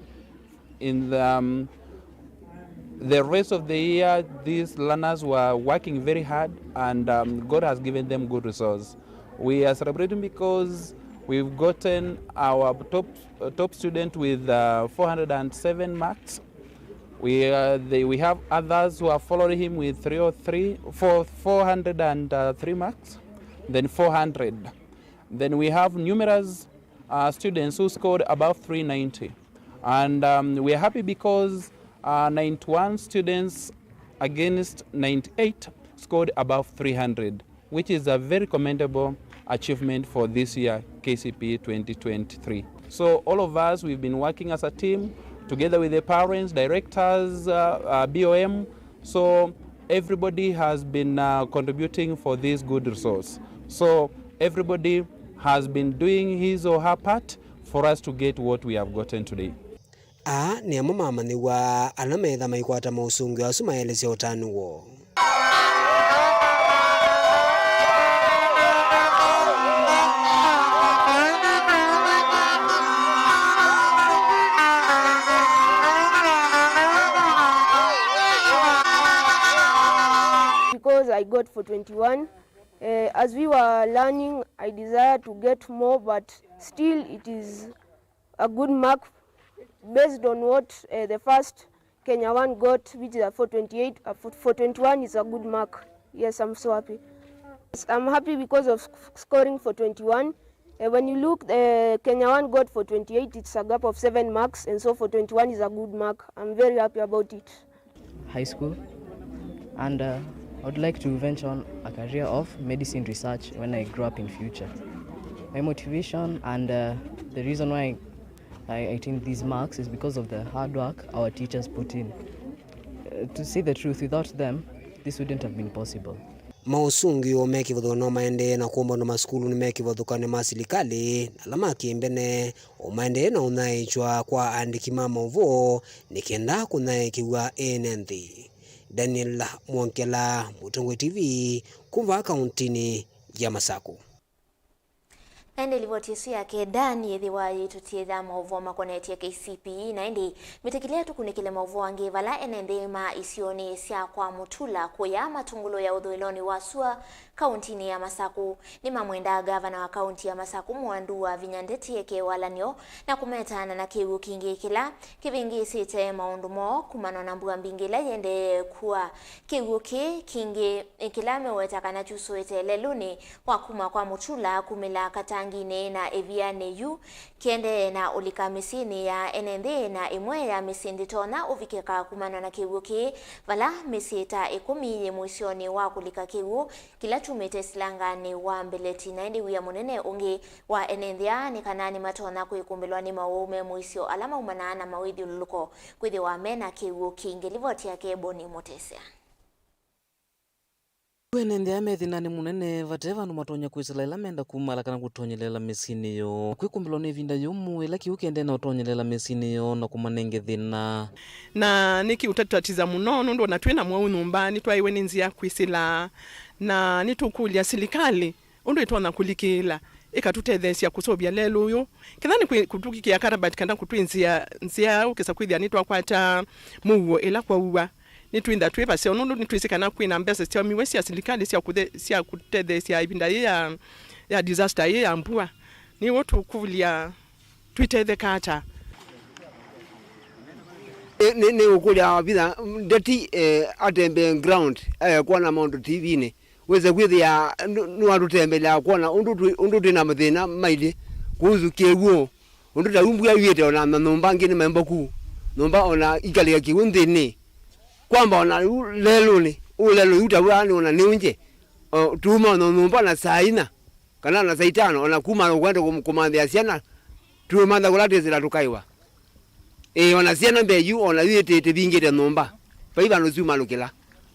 In the, um, the rest of the year, these learners were working very hard, and, um, God has given them good results. We are celebrating because we've gotten our top, uh, top student with, uh, four hundred and seven marks. We, uh, they, we have others who are following him with three oh three, four, four hundred and three marks, then four hundred. Then we have numerous, uh, students who scored above three ninety. And, um, we are happy because, uh, ninety-one students against ninety-eight scored above three hundred, which is a very commendable achievement for this year, K C P E twenty twenty-three. So all of us, we've been working as a team, together with the parents, directors, uh, uh, B O M. So everybody has been, uh, contributing for this good results. So everybody has been doing his or her part for us to get what we have gotten today. Aa nĩ amwe ma amanyĩw'a ala meetha maikwata maũsũngĩo asu maelesya ũtanu woo. Because I got four twenty-one, eh, as we were learning, I desire to get more, but still it is a good mark based on what, eh, the first Kenya one got, which is a four twenty-eight. A four twenty-one is a good mark. Yes, I'm so happy. Yes, I'm happy because of sc-, scoring four twenty-one. Eh, when you look, eh, Kenya one got four twenty-eight, it's a gap of seven marks, and so four twenty-one is a good mark. I'm very happy about it. High school, and, uh, I would like to venture on a career of medicine research when I grow up in future. My motivation and, uh, the reason why I attained these marks is because of the hard work our teachers put in. Uh, to say the truth, without them, this wouldn't have been possible. Maũsũngĩo me kĩvathũkany'o no maendee na kũmbanwa masukulunĩ me kĩvathũkany'o ma silikalĩ na ala ma kĩmbene, o maendee na ũnyaĩĩkya kwa aandĩki ma maũvoo nĩ kenda kũnyaĩĩkĩw'a ene nthĩ. Daniel Mwongela, Mũtongoi T V, kuma kauntinĩ ya Masakũ. Na ĩndĩ livoti ĩsu yake Dan yĩthĩwa yĩtũtiĩtha maũvoo makonetye K C P E, na ĩndĩ mĩtĩkĩlya tũkunĩkĩle maũvoo angĩ vala ene nthĩ ma isionĩ sya kwa Mũtula kũya Matũngũlũ ya ũthũĩlonĩ wa sua kauntinĩ ya Masakũ nĩmamwendaa ngavana wa kaunti ya Masakũ Mwandu Wavinya Ndeti eke walany'o na kũmetaana na kĩw'ũ kingĩ kĩla kĩvĩngĩĩsĩte maũndũ moo kumana na mbua mbingĩ ĩla yĩendee kua. Kĩw'ũ kĩĩ kingĩ kĩla meweta kana kyusũĩte lelũnĩ wa kuma kwa Mũtula kumĩla Katanginĩ na ĩvianĩ yu, kĩendee na ũlika mĩsyĩnĩ ya ene nthĩ, na ĩmwe ya mĩsyĩ ndĩtonya ũvikĩka kumana na kĩw'ũ kĩĩ, vala mĩsyĩ ta ĩkũmi yĩ mũisyonĩ wa kũlika kĩw'ũ kĩla kyumĩte silanganĩ wa mbeleti. Na ĩndĩ wia mũnene ũngĩ wa ene nthĩ aa nĩ kana nĩmatonya kwĩkũmbĩlwa nĩ maũũ me mũisyo ala maumanaa na mawĩthyũlũlũko kwĩthĩwa me na kĩw'ũ kingĩ. Livoti yake Boni Mũtesya. Ene nthĩ aa me thĩnanĩ mũnene, vate vandũ matonya kwĩsĩla ĩla menda kumala kana kũtonyelela mĩsyĩnĩ yoo. Kwĩkũmbĩlwa nĩ ĩvinda yũmũ ĩla kĩw'ũ kĩendee na ũtonyelela mĩsyĩnĩ yoo na kũmanenge thĩna. Na nĩkĩũtatatiza mũno nũndũ ona twĩ na mwaũ nyũmba nĩtwaĩwe nĩ nzĩa kwĩsĩla, na nĩtũkũlya silikalĩ ũndũ ĩtonya kũlikĩĩla ĩkatũtetheesya kũseũvya lelũ ũyũ, kethĩwa nĩ kwĩ-, kũtũkĩkĩa karabati kana kũtwĩnzĩa nzĩa ũkesa kwĩthĩa nĩtwakwata mũuo ĩla kwaua. Nĩtwĩntha twĩ vaseo nũndũ nĩtwĩsĩ kana kwĩ na mbesa syaumiw'e sya silikalĩ sya kũthe-, sya kũtetheesya ĩvinda yĩĩ ya, ya disaster yĩĩ ya mbua. Nĩw'o tũkũlya twĩtetheka ata? Nĩ, nĩ, nĩ ũkũlya Vitha, Ndeti, eh, atembee ground, eh, kwona maũndũ T V-nĩ. Wĩse kwĩthĩa nũ-, nũatũtembelea kwona ũndũ twĩ, ũndũ twĩ na mathĩna mailĩ kuhusu kĩw'ũ. Ũndũ ta ũu mbua ĩw'ĩte, ona na nyũmba angĩ nĩ maemboku. Nyũmba ona ikalĩka kĩw'ũ nthĩnĩ. Kwamba ona yu lelũnĩ, ũũ lelũ yu ta wĩa nĩ ona nĩ ũngye. O, tuuma ona nyũmba na saa inya, kana na saa itano, ona kuma kwenda kũm-, kũmanthĩa syana, tuumantha kũla twĩsĩla tũkaĩwa. Ĩĩ, ona syana mbee yu, ona yu ĩtĩ-, ĩtĩvingĩte nyũmba. Vai vandũ syumalũkĩla.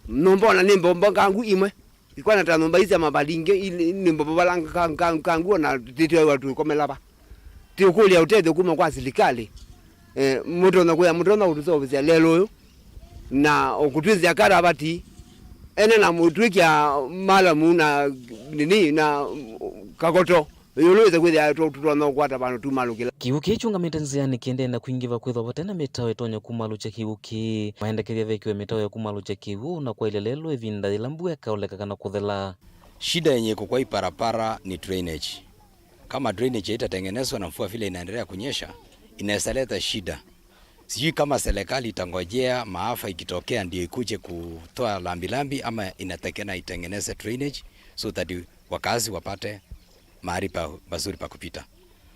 Nyũmba ona nĩ mbombo ngangu imwe. Ikwana ta nyũmba ii sya mavati ingĩ, i-, nĩ mbombo vala nga-, nga-, ngangu ona tĩtwaiwa tũkomela va. Tĩũkũlya ũtethyo kuma kwa silikalĩ. Eh, mũtonya kũya, mũtonya kũtũseũvĩsya lelũ ũyũ. Na ũkũtwĩsya karavati. Ene na mũtwĩkya malamu na nini na kakoto. Ĩũlũ wĩse kwĩthĩa tũ-, tũtonya kũkwata vandũ tumalũkĩla. Kĩw'ũ kĩĩ kyũngamĩte nzĩanĩ kĩendee na kwingĩva kwĩthwa vate na mĩtao ĩtonya kumalũkya kĩw'ũ kĩĩ. Maendekethya vekĩwe mĩtao ya kumalũkya kĩw'ũ na kwaĩlya lelũ ĩvinda yĩla mbua ĩkaoleka kana kũthela. Shida yenye iko kwa hii barabara ni drainage. Kama drainage haitatengenezwa na mvua vile inaendelea kunyesha, inaweza leta shida. Sijui kama serikali itangojea maafa ikitokea ndio ikuje kutoa lambilambi ama inatakana itengeneze drainage so that wakazi wapate mahali pa, pazuri pa kupita.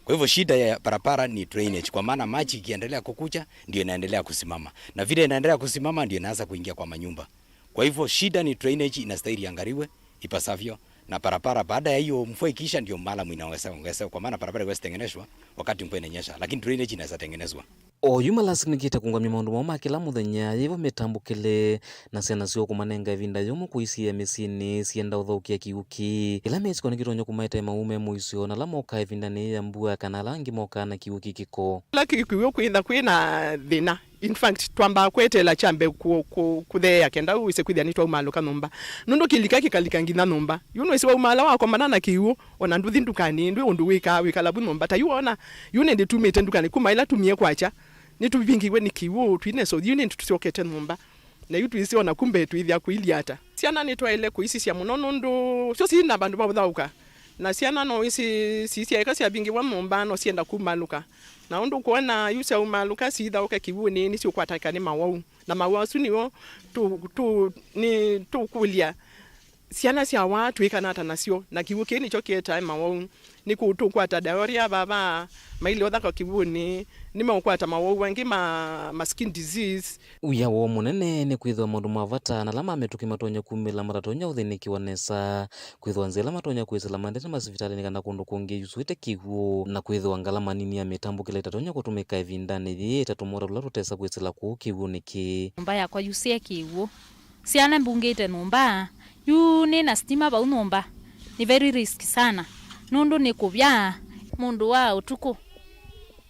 Kwa hivyo shida ya barabara ni drainage, kwa maana maji ikiendelea kukuja ndio inaendelea kusimama, na vile inaendelea kusimama ndio inaanza kuingia kwa manyumba. Kwa hivyo shida ni drainage, inastahili iangaliwe ipasavyo, na barabara baada ya hiyo mvua ikiisha ndio malamu inaongezeka, ongezeka, kwa maana barabara haiwezi tengenezwa wakati mvua inanyesha, lakini drainage inaweza tengenezwa. Oyu malasimĩkĩte kũũngamya maũndũ moo ma kĩla mũthenya, yĩvo mĩtambũkĩle, na syana syoo kũmanenga ĩvinda yũmũ kũisiĩa mĩsyĩnĩ syenda ũthaũkĩa kĩw'ũ kĩĩ. Ĩla mĩsiko nĩkĩtonya kũmaete maũũ me mũisyo, na ala mokaa ĩvindanĩ yĩĩ ya mbua, kana ala angĩ mokaa na kĩw'ũ kĩ kĩko. Kĩla kĩ-, kĩw'ũ kwĩtha kwĩ na thĩna. In fact, twambaa kweteela kyambe kũ-, kũ-, kũtheea kenda wĩse kwĩthĩa nĩtwaumalũka nyũmba. Nũndũ kĩlika kĩkalika nginya nyũmba. Yu nĩwĩsĩ waumaala wakomana na kĩw'ũ, ona ndũthi ndukanĩ, ndwĩ ũndũ wĩkaa, wĩkala vu nyũmba. Ta yu wona, yu nĩndĩ tumĩte ndukanĩ, kuma ĩla tumie kwakya, nĩtũvingĩiwe nĩ kĩw'ũ, twinesa ũthiũ, nĩndĩ tũsyokete nyũmba. Na yu twĩsĩ ona kumbe twĩthĩa kũilyĩ ata. Syana nĩtwaĩle kũisisya mũno nũndũ syo sina vandũ va ũthaũka. Na syana no wĩsĩ sisyaĩka syavingĩwa nyũmba, no syenda kumalũka. Na ũndũ ũkwona yu syaumalũka sithaũke kĩw'ũnĩ, nĩsiũkwatĩka nĩ mawau. Na mawau asu nĩo tũ-, tũ-, nĩ tũkũlya syana syawaa twĩkana ata nasyo, na kĩw'ũ kĩĩ nĩkyo kĩetae mawau. Nĩ kũu tũkwata diarrhea vava, mailye ũthaka kĩw'ũnĩ, nĩmeũkwata mawau angĩ ma, ma skin disease. Wia woo mũnene nĩ kwĩthĩwa maũndũ ma vata na ala ma mĩtũkĩ matonya kumĩla matatonya ũthĩnĩkĩwa nesa, kwĩthĩwa nzĩa ila matonya kwĩsĩla maendete masivitalĩnĩ kana kũndũ kũngĩ yusũĩte kĩw'ũ, na kwĩthĩwa ngalama nini ya mĩtambũkĩle ĩtatonya kũtũmĩka ĩvindanĩ yĩĩ ta tũmota tũla tũtesa kwĩsĩla kũu kĩw'ũnĩ kĩĩ. Nyũmba yakwa yusĩe kĩw'ũ. Syana mbungĩte nyũmba, yu nĩ na stima vau nyũmba, nĩ very risk sana, nũndũ nĩ kũvya mũndũ wa ũtukũ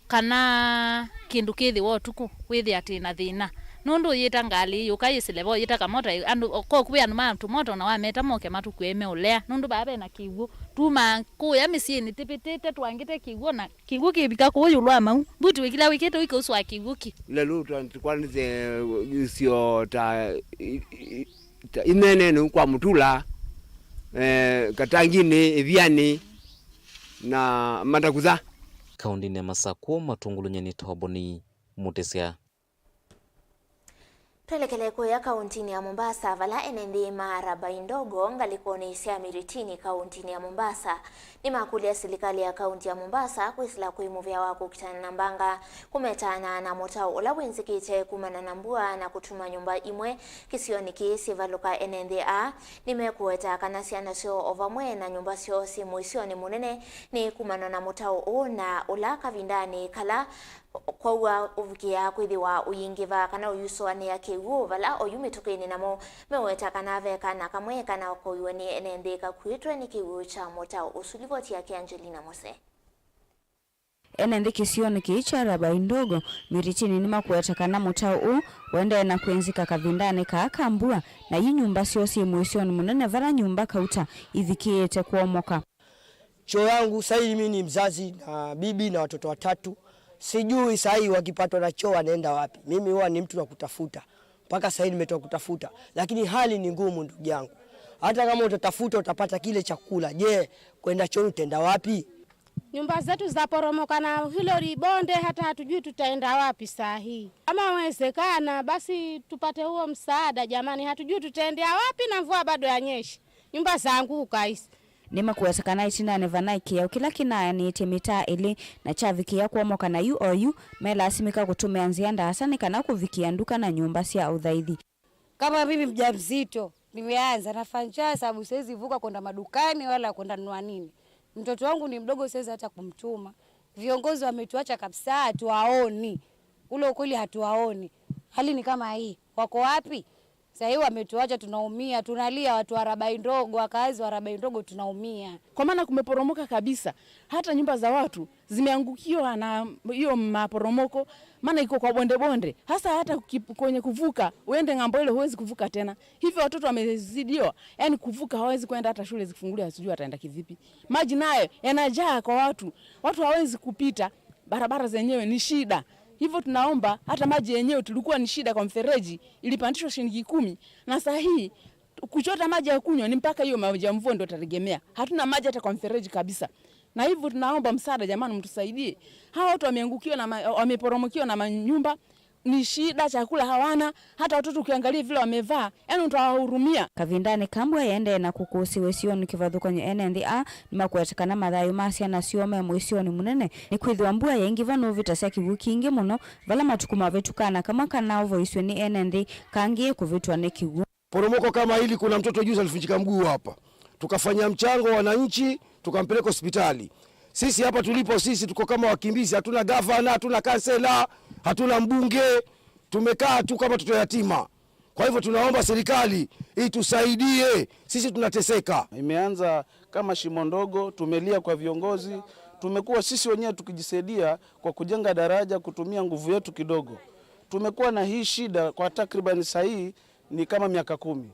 kana kĩndũ kĩthĩwa ũtukũ wĩthĩa atĩ na thĩna, nũndũ ũyĩta ngalĩ yũka yĩsĩle vo, ũyĩta kamota, andũ, koku wĩ andũ ma tũmota, ona wameta moke matũkue meũlea, nũndũ vaa vena kĩw'ũ. Tumaa kũya mĩsyĩnĩ tĩvĩtĩte twangĩte kĩw'ũ na Kĩw'ũ kĩvika kũũ ĩũlũ wa mau. Mbuti wĩkila wĩkĩte ũikausũa kĩw'ũ kĩ. Lelũ twa-, tũkwanĩsye isio ta, i-, i-, ta inenene kwa mũtula, eh, katanginĩ, ĩvianĩ, na matakutha. Kaũndĩnĩ ya Masakũ, Matũngũlũ, nyie nĩ Toboni Mũtĩsya. Twelekele kũya kaũntĩnĩ ya Mombasa, vala ene nthĩ ma Rabai Ndogo ngalĩkonĩ sya Miritini kaũntĩnĩ ya Mombasa nĩmakũlya silikalĩ ya kaũntĩ ya Mombasa kwĩsĩla kwĩ mũvea wa kũkitana na mbanga kũmetana na mũtao ũla wĩnzĩkĩte kumana na mbua na kũtuma nyũmba imwe kĩsionĩ kĩĩ syĩvalũka. Ene nthĩ aa nĩmekũweta kana syana syoo o vamwe na nyũmba syoo syĩ mũisyonĩ mũnene nĩ kumana na mũtao ũũ na ũla kavindanĩ kala kwaua ũvikĩa kwĩthĩwa ũyingĩva kana ũyusũanĩa kĩw'ũ, vala oyu mĩtũkĩnĩ namo meweta kana ve kana kamwe kana koiwe nĩ ene nthĩ kakuĩtwe nĩ kĩw'ũ kya mũtao ũsu. Livoti yake Angelina Mose. Ene nthĩ kĩsionĩ kĩĩ kya Rabai Ndogo, Miritini nĩmakũete kana mũtao ũũ ũendee na kwĩnzĩka kavindanĩ kaa ka mbua, na yu nyũmba syoo syĩ mũisyonĩ mũnene vala nyũmba kauta ithikĩĩte kwomoka. Choo yangu, sahii mimi ni mzazi na bibi na watoto watatu. Sijui sahii wakipatwa na choo wanaenda wapi. Mimi huwa ni mtu wa kutafuta. Mpaka sahii nimetoka kutafuta. Lakini hali ni ngumu, ndugu yangu. Hata kama utatafuta, utapata kile chakula. Je, kwenda chooni utaenda wapi? Nyumba zetu zaporomoka na hilo libonde, hata hatujui tutaenda wapi saa hii. Kama wezekana, basi tupate huo msaada jamani, hatujui tutaendea wapi na mvua bado yanyesha. Nyumba zaanguka hizi. Nĩmakũweta kana ĩtindanĩ vanaĩ kĩao kĩla kĩnaanĩtye mĩtaa ĩlĩ na kyavikĩĩa kwomoka na yu o yu, melasimĩka kũtũmĩa nzĩa ndaasa nĩ kana kũvikĩa nduka na nyũmba sya ũthaithi. Kama mimi mjamzito, nimeanza nafanya njaa sababu siwezi vuka kwenda madukani wala kwenda nunua nini. Mtoto wangu ni mdogo, siwezi hata kumtuma. Viongozi wametuacha kabisa, hatuwaoni. Ule ukweli, hatuwaoni. Hali ni kama hii. Wako wapi? Saa hii wametuacha, tunaumia, tunalia, watu wa Rabai Ndogo, wakazi wa Rabai Ndogo tunaumia. Kwa maana kumeporomoka kabisa. Hata nyumba za watu zimeangukiwa na hiyo maporomoko, maana iko kwa bonde bonde. Hasa hata uki-, kwenye kuvuka, uende ng'ambo ile, huwezi kuvuka tena. Hivyo watoto wamezidiwa, yani kuvuka hawezi kwenda, hata shule zikifunguliwa sijui wataenda kivipi. Maji nayo yanajaa kwa watu, watu hawawezi kupita, barabara zenyewe ni shida. Hivyo tunaomba, hata maji yenyewe tulikuwa ni shida kwa mfereji, ilipandishwa shilingi kumi, na saa hii kuchota maji ya kunywa ni mpaka hiyo maji ya mvua ndio tutategemea. Hatuna maji hata kwa mfereji kabisa. Na hivyo tunaomba msaada jamani, mtusaidie. Hawa watu wameangukiwa na ma-, wameporomokiwa na manyumba. Ni shida, chakula hawana, hata watoto ukiangalia vile wamevaa, yani utawahurumia. Kavindanĩ ka mbua yaendee na kũkũsĩw'a ĩsionĩ kĩvathũkany'o, ene nthĩ aa nĩmakwete kana mathayũ ma syana syoo me mũisyonĩ mũnene, nĩkwĩthĩwa mbua yaingĩva nũvĩtasya kĩw'ũ kingĩ mũno, vala matukũ mavĩtũkaa na kamwe kanaũvoisw'e nĩ ene nthĩ kangĩĩ kũvĩtwa nĩ kĩw'ũ. Poromoko kama hili, kuna mtoto juzi alivunjika mguu hapa. Tukafanya mchango wananchi, tukampeleka hospitali. Sisi hapa tulipo, sisi tuko kama wakimbizi, hatuna gavana, hatuna kansela, hatuna mbunge. Tumekaa tu kama watoto yatima. Kwa hivyo tunaomba serikali itusaidie, sisi tunateseka. Imeanza kama shimo ndogo, tumelia kwa viongozi, tumekuwa sisi wenyewe tukijisaidia kwa kujenga daraja, kutumia nguvu yetu kidogo. Tumekuwa na hii shida kwa takriban saa hii ni kama miaka kumi.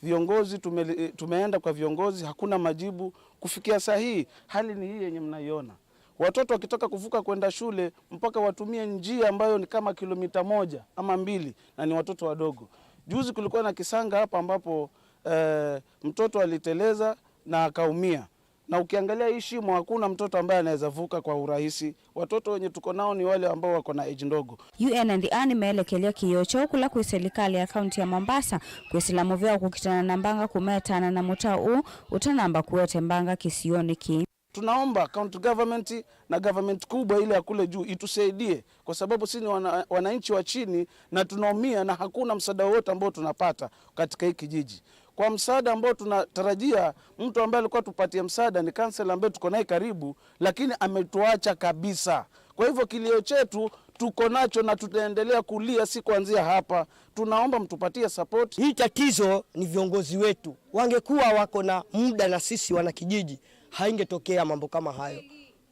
Viongozi tumeli-, tumeenda kwa viongozi, hakuna majibu. Kufikia saa hii, hali ni hii yenye mnaiona. Watoto wakitaka kuvuka kwenda shule, mpaka watumie njia ambayo ni kama kilomita moja ama mbili, na ni watoto wadogo. Juzi kulikuwa na kisanga hapa ambapo, eh, mtoto aliteleza na akaumia. Na ukiangalia hii shimo, hakuna mtoto ambaye anaweza vuka kwa urahisi. Watoto wenye tuko nao ni wale ambao wako na age ndogo. Yu ene nthĩ aa nĩmeelekelya kĩĩo kyoo kũla kwĩ silikalĩ ya kaunti ya Mombasa kwĩsĩla mũvea wa kũkitana na mbanga kũmetana na mũtao ũũ ũtanamba kũete mbanga kĩsionĩ kĩĩ. Tunaomba county government na government kubwa ile ya kule juu itusaidie, kwa sababu sisi ni wana-, wananchi wa chini na tunaumia na hakuna msaada wowote ambao tunapata katika hii kijiji. Kwa msaada ambao tunatarajia, mtu ambaye alikuwa tupatie msaada ni kansela ambaye tuko naye karibu, lakini ametuacha kabisa. Kwa hivyo kilio chetu tuko nacho na tutaendelea kulia, si kuanzia hapa. Tunaomba mtupatie support. Hii tatizo ni viongozi wetu. Wangekuwa wako na muda na sisi wanakijiji, haingetokea mambo kama hayo.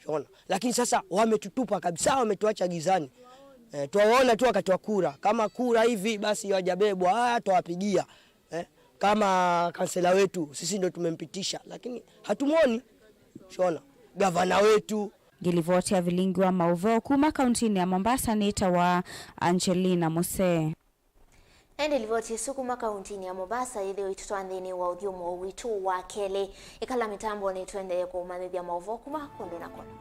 Unaona? Lakini sasa wametutupa kabisa, wametuacha gizani. Eh, twawaona tu wakati wa kura. Kama kura hivi, basi wajabebwa, ah, twawapigia. Eh, kama kansela wetu, sisi ndio tumempitisha, lakini hatumwoni. Unaona? Gavana wetu. Ngĩlivoti ya vilingi wa maũvoo kuma kauntinĩ ya Mombasa nĩtawa Angelina Musee. Ĩndĩ livoti ĩsu kuma kauntinĩ ya Mombasa yĩthĩwa ĩtũtwaa nthĩnĩ wa ũthyũmũo witũ wa kelĩ. Ĩkala mĩtambonĩ tũendee kũmanyĩthya maũvoo kuma kũndũ na kũndũ.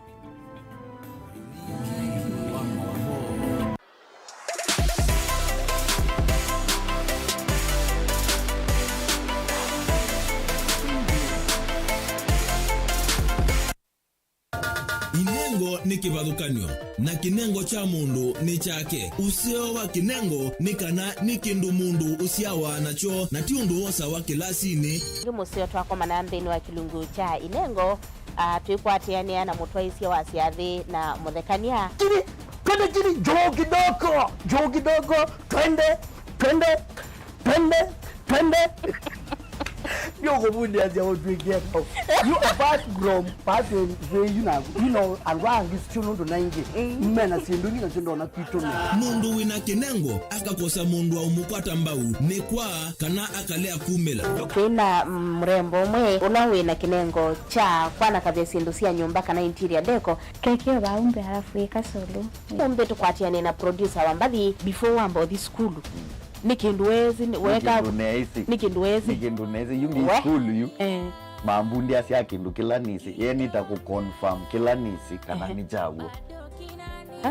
Inengo nĩ kĩvathũkany'o, na kĩnengo kya mũndũ nĩ kyake. Ũseo wa kĩnengo nĩ kana nĩ kĩndũ mũndũ ũsyawa nakyo, na ti ũndũ wosawa kĩlasinĩ. Nĩ mũseo twakomana nthĩnĩ wa kĩlungu kya inengo, a, twĩkwatĩanĩa na mũtwaĩsya wa syathĩ na mũthekany'a. Chini, twende chini, juu kidogo, juu kidogo, twende, twende. Twende, twende. Ndio kũvundia cia ũtwĩkia kau. You, apart from pathway, way, you know, you know, andũ angĩ sio nũndũ na ingĩ. Mm. Mena syĩndũ ingĩ na syĩndũ ona kwitũ me. Mũndũ wĩna kĩnengo akakosa mũndũ wa ũmũkwata mbau, nĩ kwa kana akalea kumĩla. Twĩna, mm, mrembo ũmwe ũla wĩna kĩnengo kya kwanakavya syĩndũ sya nyũmba kana interior decor. Kekeo vaumbe halafu ĩka solo. Ũmbe tũkwatĩane na producer wa mbathi before wamba ũthi sukulu. Nĩ kĩndũ wezi, nĩ weka kĩndũ neesi. Nĩ kĩndũ wezi. Nĩ kĩndũ neesi, yu mi sukulu yu. Eh. Mambu ndyasya kĩndũ kĩla nĩsĩ, ye nĩta kũ confirm kĩla nĩsĩ kana nĩ kya w'o. Ah,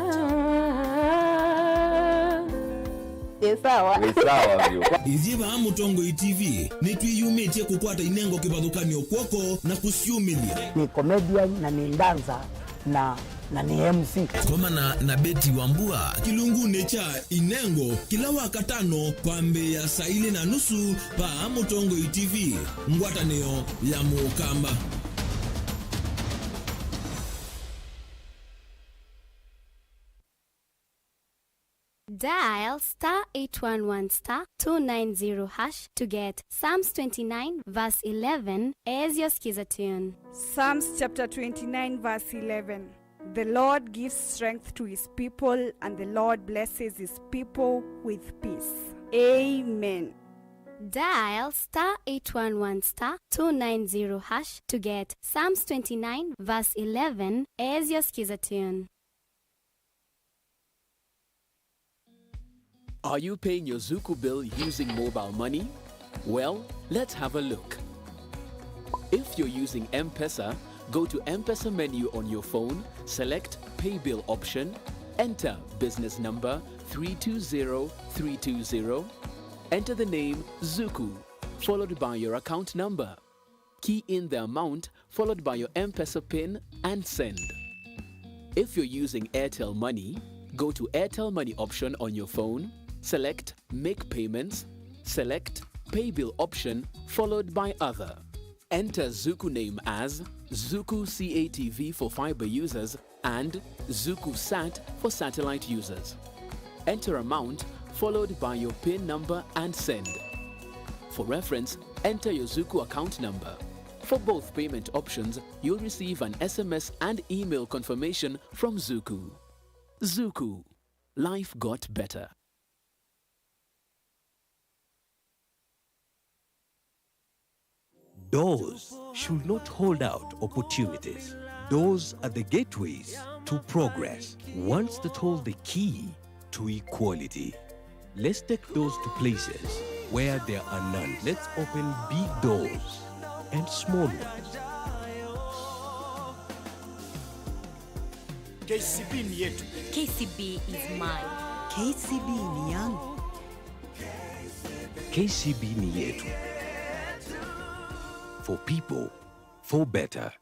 ĩ sawa. Wĩ sawa vyũ. Ithyĩ vaa Mũtongoi T V nĩtwĩyumĩtye kũkwata inengo kĩvathũkany'o kw'oko na kũsyumĩlya. Nĩ comedian na nĩ dancer na na nĩ M C. Komana na Betty Wambua kĩlungunĩ kya Inengo kĩla Wakatano kwambĩĩa saa ilĩ na nusu vaa Mũtongoi T V, ngwatanĩo ya Mũkamba. Dial star eight one one star two nine zero hash to get Psalms twenty-nine verse eleven as your skiza tune. Psalms chapter twenty-nine verse eleven. The Lord gives strength to his people, and the Lord blesses his people with peace. Amen. Dial star eight one one star two nine zero hash to get Psalms twenty-nine verse eleven as your skiza tune. Are you paying your Zuku bill using mobile money? Well, let's have a look. If you're using M-Pesa, go to M-Pesa menu on your phone, select Pay Bill option, enter business number three two zero three two zero, enter the name Zuku, followed by your account number. Key in the amount followed by your M-Pesa pin and send. If you're using Airtel Money, go to Airtel Money option on your phone, select Make Payments, select Pay Bill option followed by Other. Enter Zuku name as Zuku C A T V for fiber users and Zuku Sat for satellite users. Enter amount followed by your pin number and send. For reference, enter your Zuku account number. For both payment options, you'll receive an S M S and email confirmation from Zuku. Zuku. Life got better. Doors should not hold out opportunities. Doors are the gateways to progress, ones that hold the key to equality. Let's take doors to places where there are none. Let's open big doors and small ones. K C B ni yetu. K C B is mine. K C B ni yangu. K C B ni yetu. For people, for better.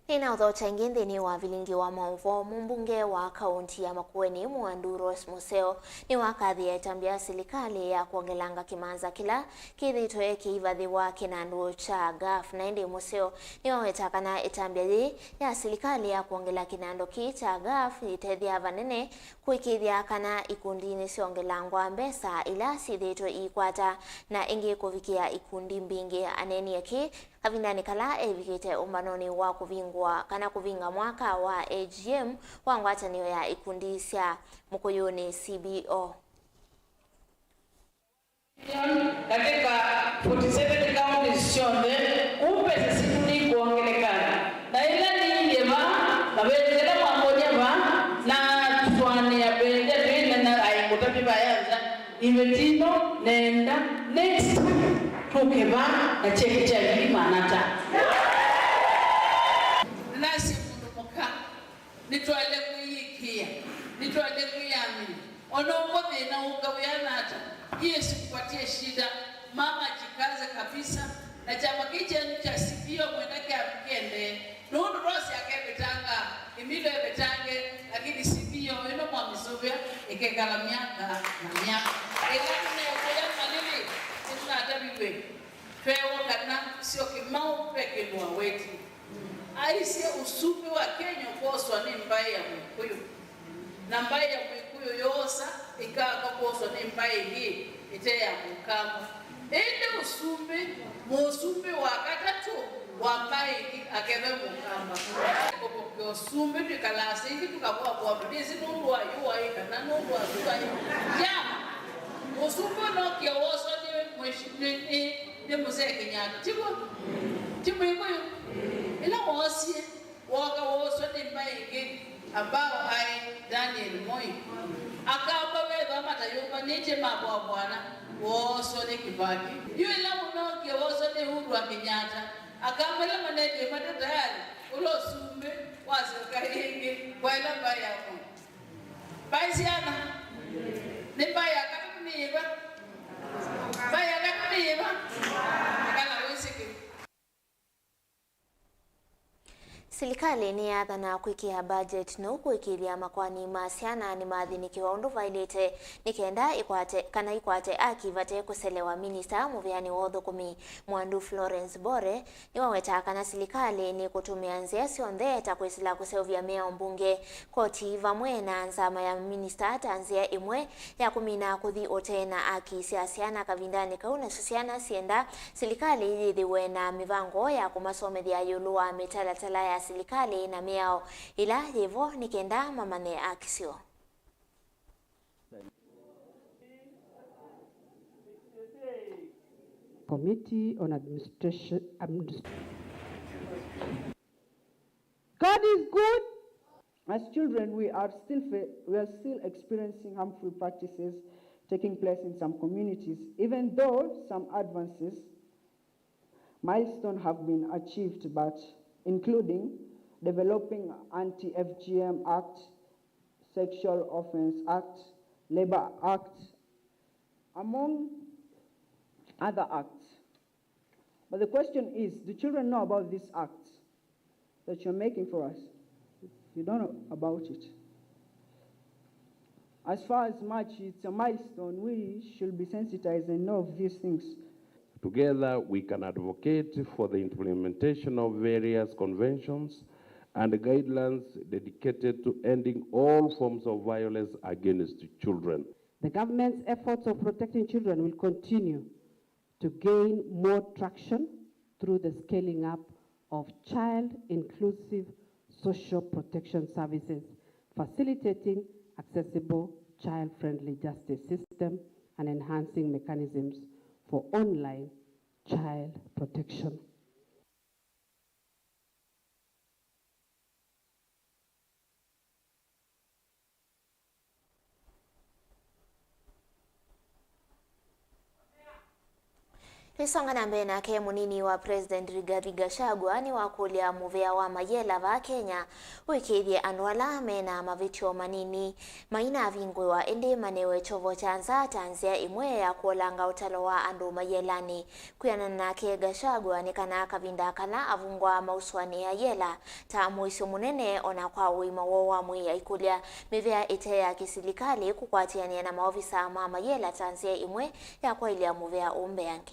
Nĩnaũthokya ĩngĩ nthĩnĩ wa vilingi wa maũvoo. Mũmbunge wa kaũnti ya Makueni, Mũandu Rose Mũseo, nĩwakathĩe ĩtambya ya silikalĩ ya kwongelanga kĩmanza kĩla kĩthĩĩtwe kĩivathĩwa kĩnandũ kya gaf. Na ĩndĩ Mũseo nĩwaweta kana ĩtambya yĩĩ ya silikalĩ ya kwongela kĩnandũ kĩĩ kya gaf yĩtethya vanene kũĩkĩĩthya kana ikundi nĩsyongelangwa mbesa ila syĩthĩĩtwe iikwata na ĩngĩ kũvikĩa ikundi mbingĩ. Aneenie kĩĩ kavindanĩ kala evikĩte ũmbanonĩ wa kũvingũa kana kũvinga mwaka wa A G M wa ngwatanĩo ya ikundi sya Mũkũyũnĩ C B O. Katika forty seven counties syonthe, kũu mbesa sitũ nĩikwongelekana. Na ĩla niilyĩ vaa, mavĩndĩ ĩla mwambonia vaa, na tũsũanĩa vĩndĩ twĩnena aĩ ngũtavye vaya nza. Iveti ĩno nenda next time tũke vaa na kyeki kya ngili maana atano. Nĩnasye mũndũ mũka, nĩtwaĩle kwĩyĩkĩĩa, nĩtwaĩle kwĩyamini. O na ũmwe thĩna ũka wĩana ata, Yesu kupatie shida. Mama jikaze kabisa, na kyama kĩĩ kyenyu kya C B O mwenda kĩendee. Nũndũ Rose akevĩtanga, Emilio evĩtange, lakini C B O ĩno mwamĩsũvĩa ĩkekala myaka na myaka. Ĩla tũneekũya malĩlĩ, nĩtũnataviw'e tweewa kana syo Kĩmaũ ve kĩndũ awetie. Aisye ũsumbĩ wa Kenya ũkwoswa nĩ mbaĩ ya Mũkũyũ. Na mbaĩ ya Mwĩkũyũ yoosa ĩkaka kwoswa nĩ mbaĩ ĩngĩ ĩte ya Mũkamba. Ĩndĩ ũsumbĩ, mũsumbĩ wa katatũ wa mbaĩ ĩngĩ akeve Mũkamba. Kũvokea ũsumbĩ twĩkalaa sĩngĩ tũkavũavũa tũtĩsĩ nũndũ wa yũa ĩ kana nũndũ wa sua ĩ. Ya, ũsumbĩ ũnokie woswa nĩ mwĩshi-, nĩ, nĩ Nĩ Mũsee Kenyatta, ti w'o? Ti Mwĩkũyũ? Ĩla woosie, wooka wooswa nĩ mbaĩ ĩngĩ, ambao aĩ Daniel Moi. Akamba vethwa matayũmbanĩtye mavoavwana, wooswa nĩ Kibaki. Yu ĩla ũnookie wooswa nĩ Uhuru wa Kenyatta, Akamba ĩla manethĩwe mate tayarĩ, ũla ũsumbĩ waseũka ĩngĩ kwa ĩla mbaĩ ya Moi. Mbaĩ syana, nĩ mbaĩ ya katatũ nĩ yĩva? Mbaĩ ya katatũ nĩ yĩva? Ekala wĩsĩ kĩu. Silikalĩ nĩyathana kwĩkĩa budget nũũ kũĩkĩĩthya makoani ma syana nĩmathĩnĩkĩwa ũndũ vaĩlĩte nĩ kenda ĩkwate, kana ikwate aki vate kũselewa. Minista mũvĩanĩ wa ũthũkũmi Mwandu Florence Bore nĩwawetaa kana silikalĩ nĩkũtũmĩa nzĩa syonthe ta kwĩsĩla kũseũvya mĩao mbunge, koti vamwe na nzama ya minista ta nzĩa ĩmwe ya kũmina kũthi ũtee na aki sya syana kavindanĩ kau, nasyo syana syenda silikalĩ yĩthĩwe na mĩvango ya kũmasomethya ĩũlũ wa mĩtalatala ya silikalĩ na mĩao ĩla yĩvo nĩ kenda mamanye aki syoo. Committee on Administration, Administ- God is good. As children, we are still fa- we are still experiencing harmful practices taking place in some communities, even though some advances, milestone have been achieved, but including developing Anti-F G M Act, Sexual Offence Act, Labour Act, among other acts. But the question is, do children know about these acts that you're making for us? You don't know about it. As far as much it's a milestone, we should be sensitized and know of these things. Together, we can advocate for the implementation of various conventions and guidelines dedicated to ending all forms of violence against children. The government's efforts of protecting children will continue to gain more traction through the scaling up of child-inclusive social protection services, facilitating accessible child-friendly justice system, and enhancing mechanisms for online child protection. Tũisonga na mbee, nake mũnini wa President Rigathi Gachagua nĩwakũlya mũvĩa wa mayela vaa Kenya ũĩkĩĩthye andũ ala mena mavĩtyo manini mainavingũĩwa ĩndĩ manewe kyovo kya nza ta nzĩa ĩmwe ya kũolanga ũtalo wa andũ mayelanĩ. Kwĩanana nake, Gachagua nĩ kana kavinda kala avungwa mausũanĩa yela ta mũisyo mũnene ona kwa ũima woo wa mwĩĩ, aikũlya mĩvĩa ĩte ya kĩsilikalĩ kũkwatĩanĩa na maovisa ma mayela ta nzĩa ĩmwe ya kwaĩlya mũvĩa ũũ mbeange.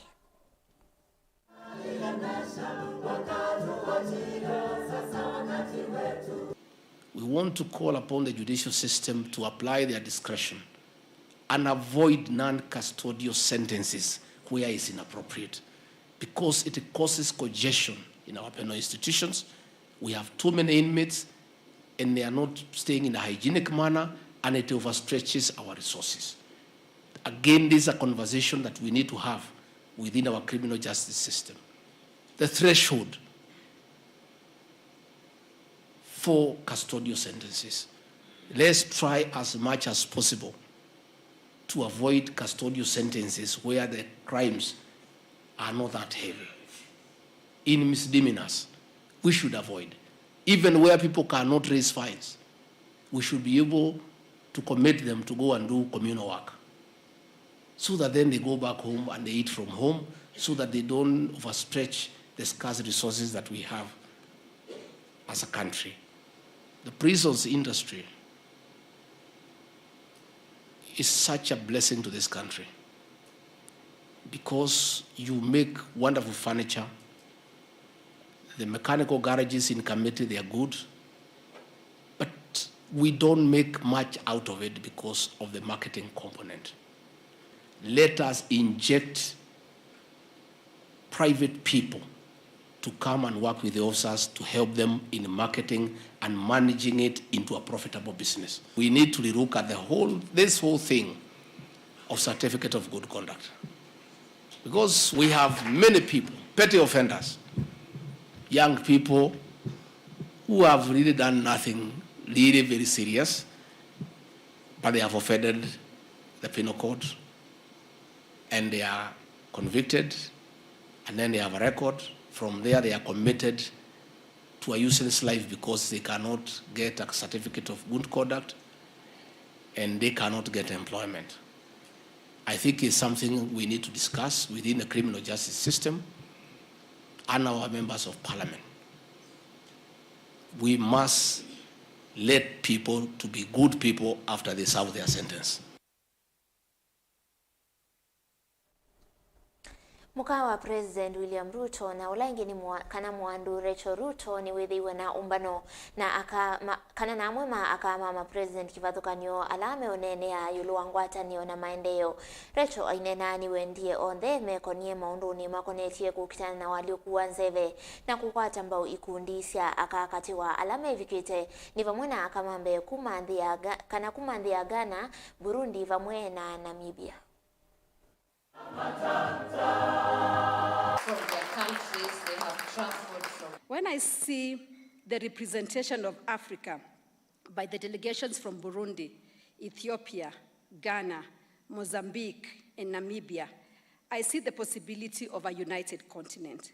We want to call upon the judicial system to apply their discretion and avoid non-custodial sentences where is inappropriate, because it causes congestion in our penal institutions. We have too many inmates and they are not staying in a hygienic manner, and it overstretches our resources. Again, this is a conversation that we need to have within our criminal justice system. The threshold for custodial sentences. Let's try as much as possible to avoid custodial sentences where the crimes are not that heavy. In misdemeanors, we should avoid. Even where people cannot raise fines, we should be able to commit them to go and do communal work, so that then they go back home and they eat from home, so that they don't overstretch the scarce resources that we have as a country. The prisons industry is such a blessing to this country, because you make wonderful furniture. The mechanical garages in Kamiti, they are good, but we don't make much out of it because of the marketing component. Let us inject private people to come and work with the officers to help them in marketing and managing it into a profitable business. We need to relook at the whole, this whole thing of certificate of good conduct. Because we have many people, petty offenders, young people who have really done nothing really very serious, but they have offended the penal code, and they are convicted, and then they have a record. From there, they are committed to a useless life because they cannot get a certificate of good conduct and they cannot get employment. I think it's something we need to discuss within the criminal justice system and our members of parliament. We must let people to be good people after they serve their sentence. Mũka wa President William Ruto na ũla ĩngĩ nĩ mwa-, kana mwandu Rachel Ruto nĩwĩthĩiwe na ũmbano na aka ma-, kana na amwe ma aka ma ma President kĩvathũkany'o ala meũneenea ĩũlũ wa ngwatanĩo na maendeeo. Rachel aineena nĩwendie onthe mekonie maũndũnĩ makonetye kũkitana na ũalyũku wa nzeve na kũkwata mbau ikundi sya aka katĩ wa ala mevikĩte nĩ vamwe na aka ma mbee kuma nthĩ ya Ga-, kana kuma nthĩ ya Ghana, Burundi vamwe na Namibia. From their countries, they have transferred from. When I see the representation of Africa by the delegations from Burundi, Ethiopia, Ghana, Mozambique, and Namibia, I see the possibility of a united continent.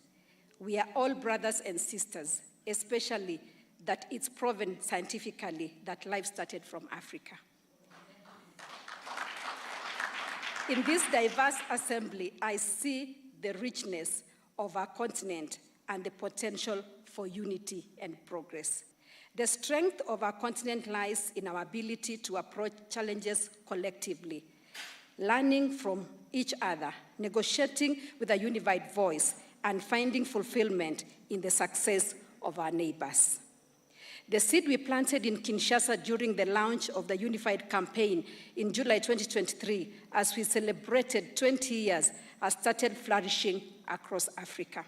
We are all brothers and sisters, especially that it's proven scientifically that life started from Africa. In this diverse assembly, I see the richness of our continent and the potential for unity and progress. The strength of our continent lies in our ability to approach challenges collectively, learning from each other, negotiating with a unified voice, and finding fulfillment in the success of our neighbors. The seed we planted in Kinshasa during the launch of the Unified Campaign in July twenty twenty-three, as we celebrated twenty years, has started flourishing across Africa.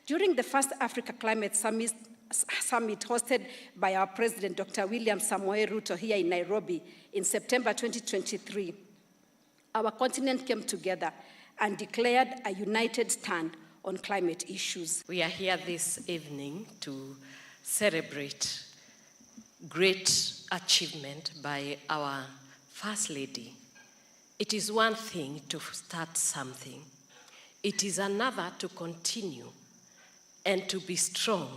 During the first Africa Climate Summit, Summit hosted by our President, Doctor William Samoei Ruto, here in Nairobi in September twenty twenty-three, our continent came together and declared a united stand on climate issues. We are here this evening to celebrate great achievement by our First Lady. It is one thing to start something. It is another to continue and to be strong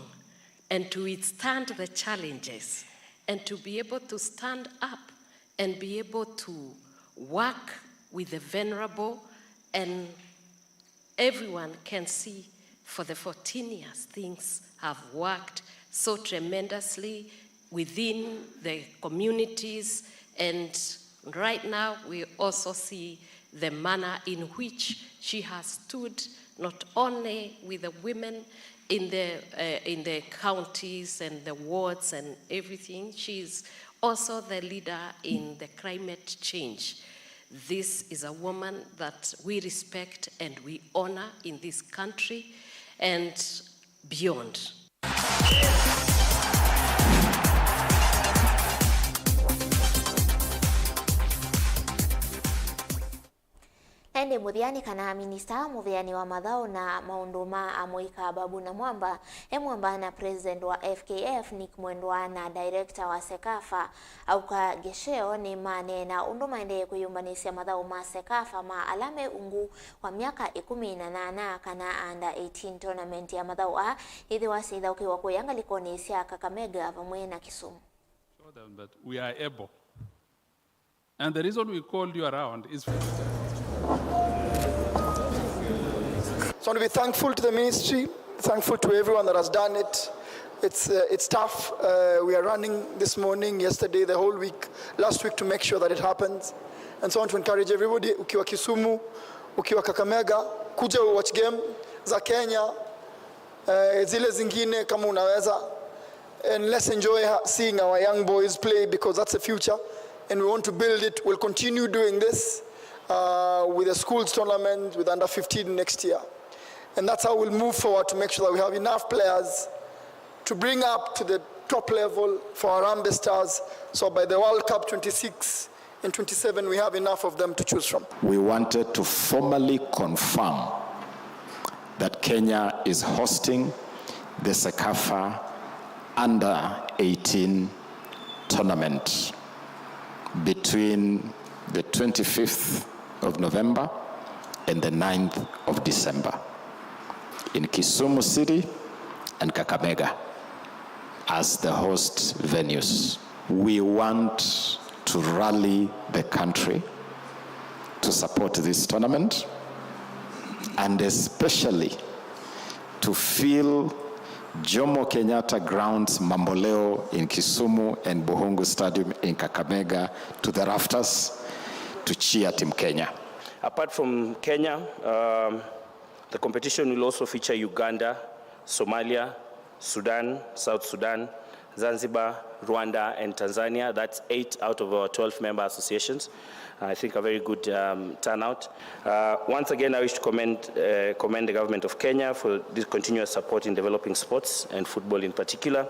and to withstand the challenges and to be able to stand up and be able to work with the vulnerable, and everyone can see for the fourteen years things have worked so tremendously within the communities, and right now we also see the manner in which she has stood not only with the women in the, uh, in the counties and the wards and everything. She is also the leader in the climate change. This is a woman that we respect and we honor in this country and beyond. Na ĩndĩ mũthya nĩ kana minista mũveani wa mathaũ na maũndũ ma amũika Babu Namwamba e mwamba na president wa F K F Nick Mwendwa na director wa CECAFA Auka Gesheo nĩmaneena ũndũ maendee kwĩyũmbanĩsya mathaũ ma CECAFA ma ala me ungu wa myaka ĩkũmi na nyanya kana under eighteen tournament ya mathaũ aa yĩthĩwa syĩthaũkĩwa kũya ngalĩkonĩ sya Kakamega vamwe na Kisumu. Show them that we are able. And the reason we called you around is. So I want to be thankful to the ministry, thankful to everyone that has done it. It's, uh, it's tough. Uh, we are running this morning, yesterday, the whole week, last week to make sure that it happens. And so I want to encourage everybody, ukiwa Kisumu, ukiwa Kakamega, kuja watch game za Kenya, eh, zile zingine kama unaweza. And let's enjoy ha-, seeing our young boys play, because that's the future. And we want to build it. We'll continue doing this, uh, with the schools tournament, with under fifteen next year. And that's how we'll move forward to make sure that we have enough players to bring up to the top level for Harambee Stars. So by the World Cup twenty-six, In twenty-seven, we have enough of them to choose from. We wanted to formally confirm that Kenya is hosting the CECAFA Under eighteen tournament between the twenty-fifth of November and the ninth of December in Kisumu City and Kakamega as the host venues. We want to rally the country to support this tournament and especially to fill Jomo Kenyatta Grounds, Mamboleo in Kisumu, and Buhungu Stadium in Kakamega to the rafters to cheer Team Kenya. Apart from Kenya, um, the competition will also feature Uganda, Somalia, Sudan, South Sudan, Zanzibar, Rwanda, and Tanzania. That's eight out of our twelve member associations. I think a very good um, turnout. Uh, once again, I wish to commend, uh, commend the government of Kenya for this continuous support in developing sports and football in particular.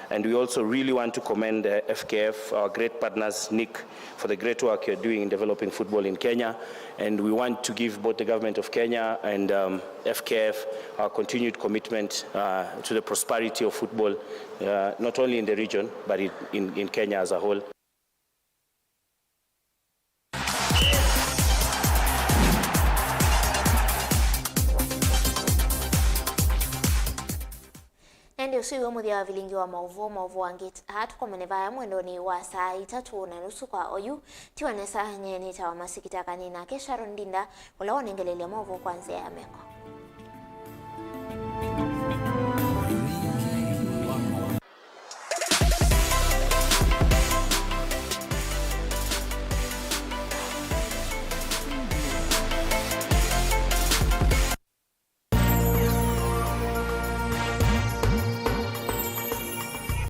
And we also really want to commend uh, F K F, our great partners, Nick, for the great work you're doing in developing football in Kenya. And we want to give both the government of Kenya and um, F K F our continued commitment uh, to the prosperity of football, uh, not only in the region, but in, in, in Kenya as a whole. Na ĩndĩ ũsu nĩw'o mũthya wa vilingi wa maũvoo. Maũvoo angĩ aa tũkomane vaya mwendonĩ wa saa itatũ na nusu kwa oyu. Tiwa nesa, nyie nĩtawa Masikita Kani, nake Sharon Ndinda, ũla wonengelelya maũvoo kwa nzĩa ya meko.